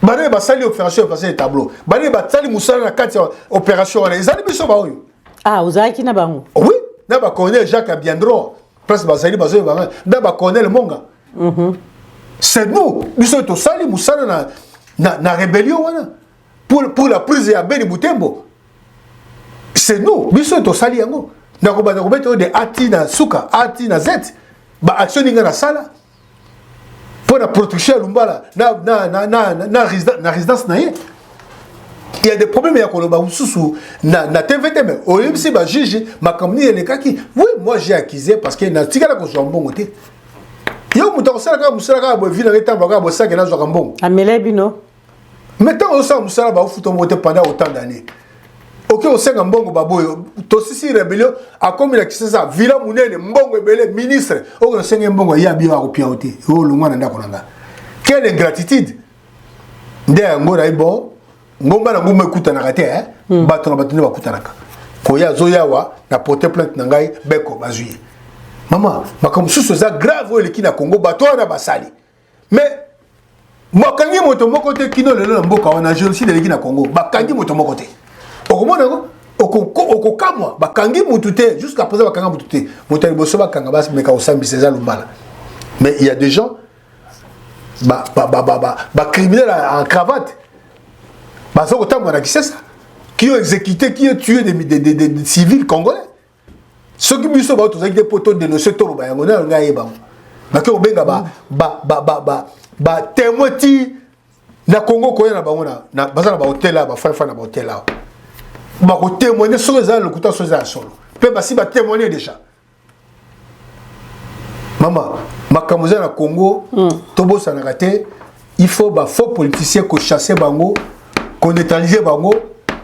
Banani basali opération effacer les tableaux? Banani basali mosala na kati ya opération wana? Ezali biso baoyo. Ah, ozalaki na bango? Oui, na bacolonel Jacques Abiandro, place bazali bazoyeba, na bacolonel Monga. C'est nous, biso tosali mosala na rébellion wana pour la prise ya Beni, Butembo. C'est nous, biso tosali yango. Nakobanda kobeta oyo de ati na suka, ati na z, baaction ninga nasala mpo na protection ya Lumbala na résidence na ye. Il y a des problèmes ya koloba mosusu na TV te, mais oyebisi bajuge makambo nini elekaki. Oui, moi j'ai accusé parce que natikala kozwa mbongo te. Yo moto akosala kaka mosala kaka boye, vi nanga etambola kaka bosake, nazwaka mbongo. Amela bino. Mais ntango ozosala mosala, baofuta mbongo te pendant autant d'années, oke kosenga mbongo, baboyo. Tosisi rébellion, akomi na Kisasa, villa monene, mbongo ebele, ministre oyo osenge mbongo, ye abi akopia yo te, oyo olongwa na ndako na nga. Quelle ingratitude! Nde yango nayi bon, ngomba na ngomba ekutanaka te, bato na bato nde bakutanaka. Koya azoyawa na porte plainte na ngai, beko bazwi ye. Mama, makambo mosusu eza grave oyo eleki na Congo, bato wana basali, mais bakangi moto moko te kino lelo na mboka wana. Génocide eleki na Congo, bakangi moto moko te. Okomona yango, okokamwa, bakangi mutu te jusqu'à présent, bakanga mutu te. Moto ya liboso bakanga, bameka kosambisa, eza Lumbala. Mais il y a des gens, bacriminel en cravate, baza kotambola na Kisasa, qui ont exécuté, qui ont tué des civils congolais. Soki biso bao tozalaki te mpo todénonce, toloba yango, nde ngai ayeba yango. Bake kobenga batémoin ti na Congo, koya na bango, baza na bahotel awa, bafaifa na bahotel awa, bakotémoigne soki eza lokuta, soki eza ya solo. Mpe basi batémoigne déjà. Mama, Makambo eza na Congo, tobosanaka te, il faut ba faux politiciens kochasser bango, koneutraliser bango,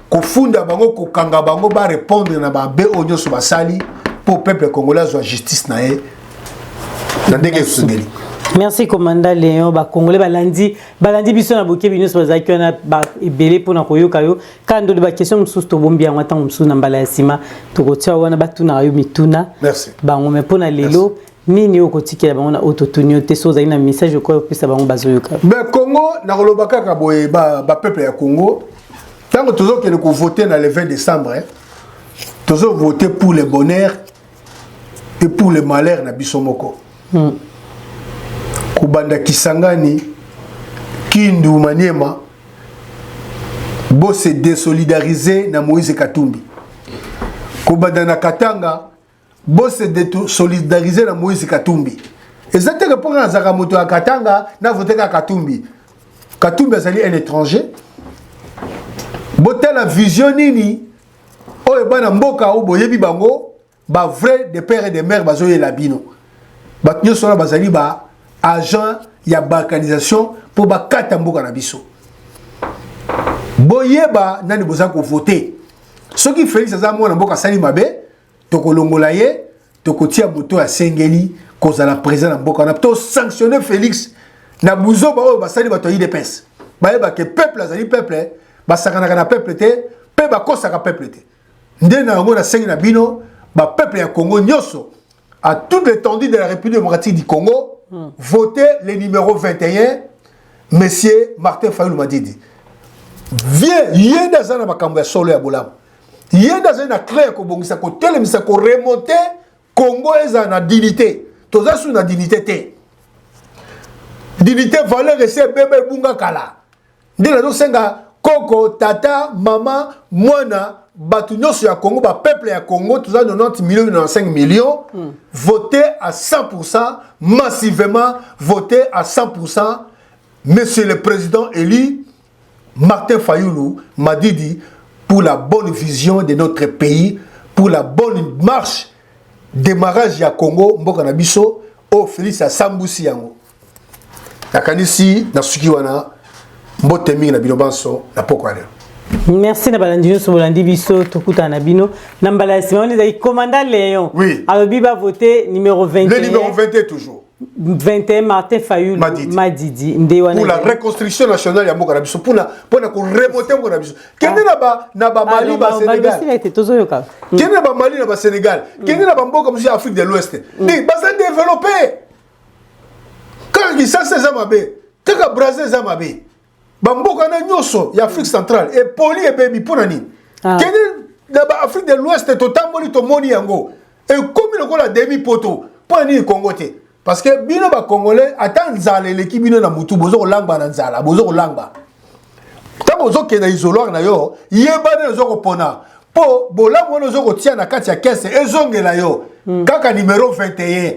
kofunda bango, kokanga bango, barépondre na mabe oyo nyonso basali, mpo peuple congolais azwa justice na ye na ndenge esengeli. Merci, commandant Léon. Bacongolais balandi biso na bokebi nyonso, bazalaki wana ebele mpona koyoka yo. Kaka ndodo, baquestion mosusu tobombi yango, ntango mosusu na mbala ya nsima tokotia wana, batunaka yo mituna bango. Mais mpona lelo, nini oyo kotikela bango na oyo totuni yo te? So ozali na message okoki kopesa bango bazoyoka. Mais Congo, nakoloba kaka boye: bapeuple ya Congo, ntango tozokende kovote na le 20 décembre, tozovote pour le bonheur et pour le malheur na biso moko. Kobanda Kisangani, Kindu, Maniema, bose désolidariser na Moïse Katumbi. Kobanda na Katanga, bose désolidariser na Moïse Katumbi. Eza teke mpo nga nazalaka moto ya Katanga, navote kaka Katumbi. Katumbi azali un étranger. Botala vision nini oyo bana mboka oyo boyebi bango, bavrai de père et de mère, bazoyela bino. Bato nyonso wana bazali ba agent ya balkanisation mpo bakata mboka na biso. Boyeba nani boza kovote. Soki Félix aza mwana mboka, asali mabe, tokolongola ye, tokotia moto asengeli kozala président na mboka wana. Tosanctionne Félix na buzoba oyo basali. Bato ya UDPS bayeba ke peuple azali peuple, basakanaka na peuple te mpe bakosaka peuple te. Nde na yango nasengi na bino, bapeuple ya Congo nyonso, à toute l'étendue de la République démocratique du Congo, votez le numéro 21, monsieur Martin Fayulu Madidi. Vie ye nde aza na makambo ya solo ya bolamu, ye nde azali na clé ya kobongisa, kotelemisa, koremonter Congo ezala na dignité. Toza su na dignité te. Dignité, valeur esi ebeba, ebunga kala. Nde nazosenga koko, tata, mama, mwana, bato nyonso ya Congo, bapeuple ya Congo, toza 90 millions, 95 millions. Votez à 100%, massivement, votez à 100% monsieur le président élu Martin Fayulu Madidi, pour la bonne vision de notre pays, pour la bonne marche, démarrage ya Congo, mboka na biso oyo Félix asambusi yango. Nakanisi nasuki wana. Mbote mingi na bino banso na poko ya lelo. Merci na balandi nyonso bolandi biso. Tokutana na bino na mbala ya nsima. Wana ezali commandant Léon. Oui. Alobi bavote numéro 21. Le numéro 21 toujours. 21, Martin Fayulu Madidi. Madidi nde wana. Pour la reconstruction nationale ya mboka na biso, mpona koremonter mboka na biso. Kende na bamali, basénégal. Ete tozoyoka. Kende na bamali, na basénégal, kende na bamboka mosusu ya Afrique de l'Ouest, ndi baza développé. Kaka Kinshasa eza mabe, kaka Brazil eza mabe. Bamboka na nyonso ya Afrique centrale epoli, ebebi. Mpo na nini? Kende na baafrique de l'Ouest, totamboli, tomoni yango ekomi lokola demi poto. Mpo na nini Congo te? Parce que bino bacongolais, ata nzala eleki bino na mutu, bozo kolangba na nzala, bozo kolangba. Ntango ozokende isoloir na yo, yeba nde ozo kopona, mpo bolamu wana ozo kotia na kati ya kese ezongela yo. Kaka numéro 21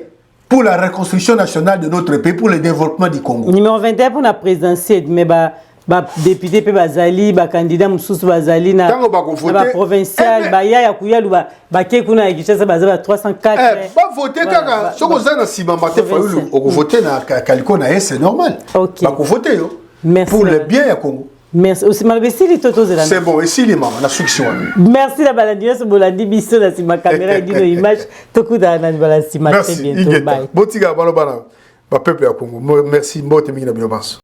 pour la reconstruction nationale de notre pays, pour le développement du Congo. Numéro 21 mpona présidentielle, mais ba badéputé mpe bazali, bacandidat mosusu bazali na Ntango bakovote- baprovincial. Eh, mais- Baya ya kuyalu, bake kuna ya Kinshasa, baza ba 304. Bavote kaka. Soki oza na nsima Martin Fayulu, okovote na kaliko na ye, c'est normal. Bakovote yo Merci, pour le madame. bien ya Congo. Merci aussi. Maloba esili to tozela? C'est bon, esili mama, nasukisi wana. Merci na balandi nyonso bolandi biso. Na nsima caméra, edino image. Tokutana na mbala nsima, très Merci. bientôt. Ingeta. Bye. Botika bano bana bapeuple ya Congo. Merci, mbote mingi na bino banso.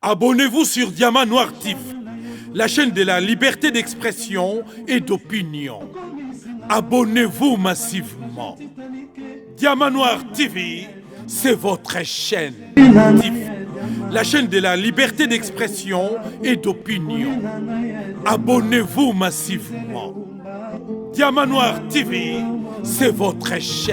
Abonnez-vous sur Diamant Noir TV, la chaîne de la liberté d'expression et d'opinion. Abonnez-vous massivement. Diamant Noir TV, c'est votre chaîne. TV, la chaîne de la liberté d'expression et d'opinion. Abonnez-vous massivement. Diamant Noir TV, c'est votre chaîne.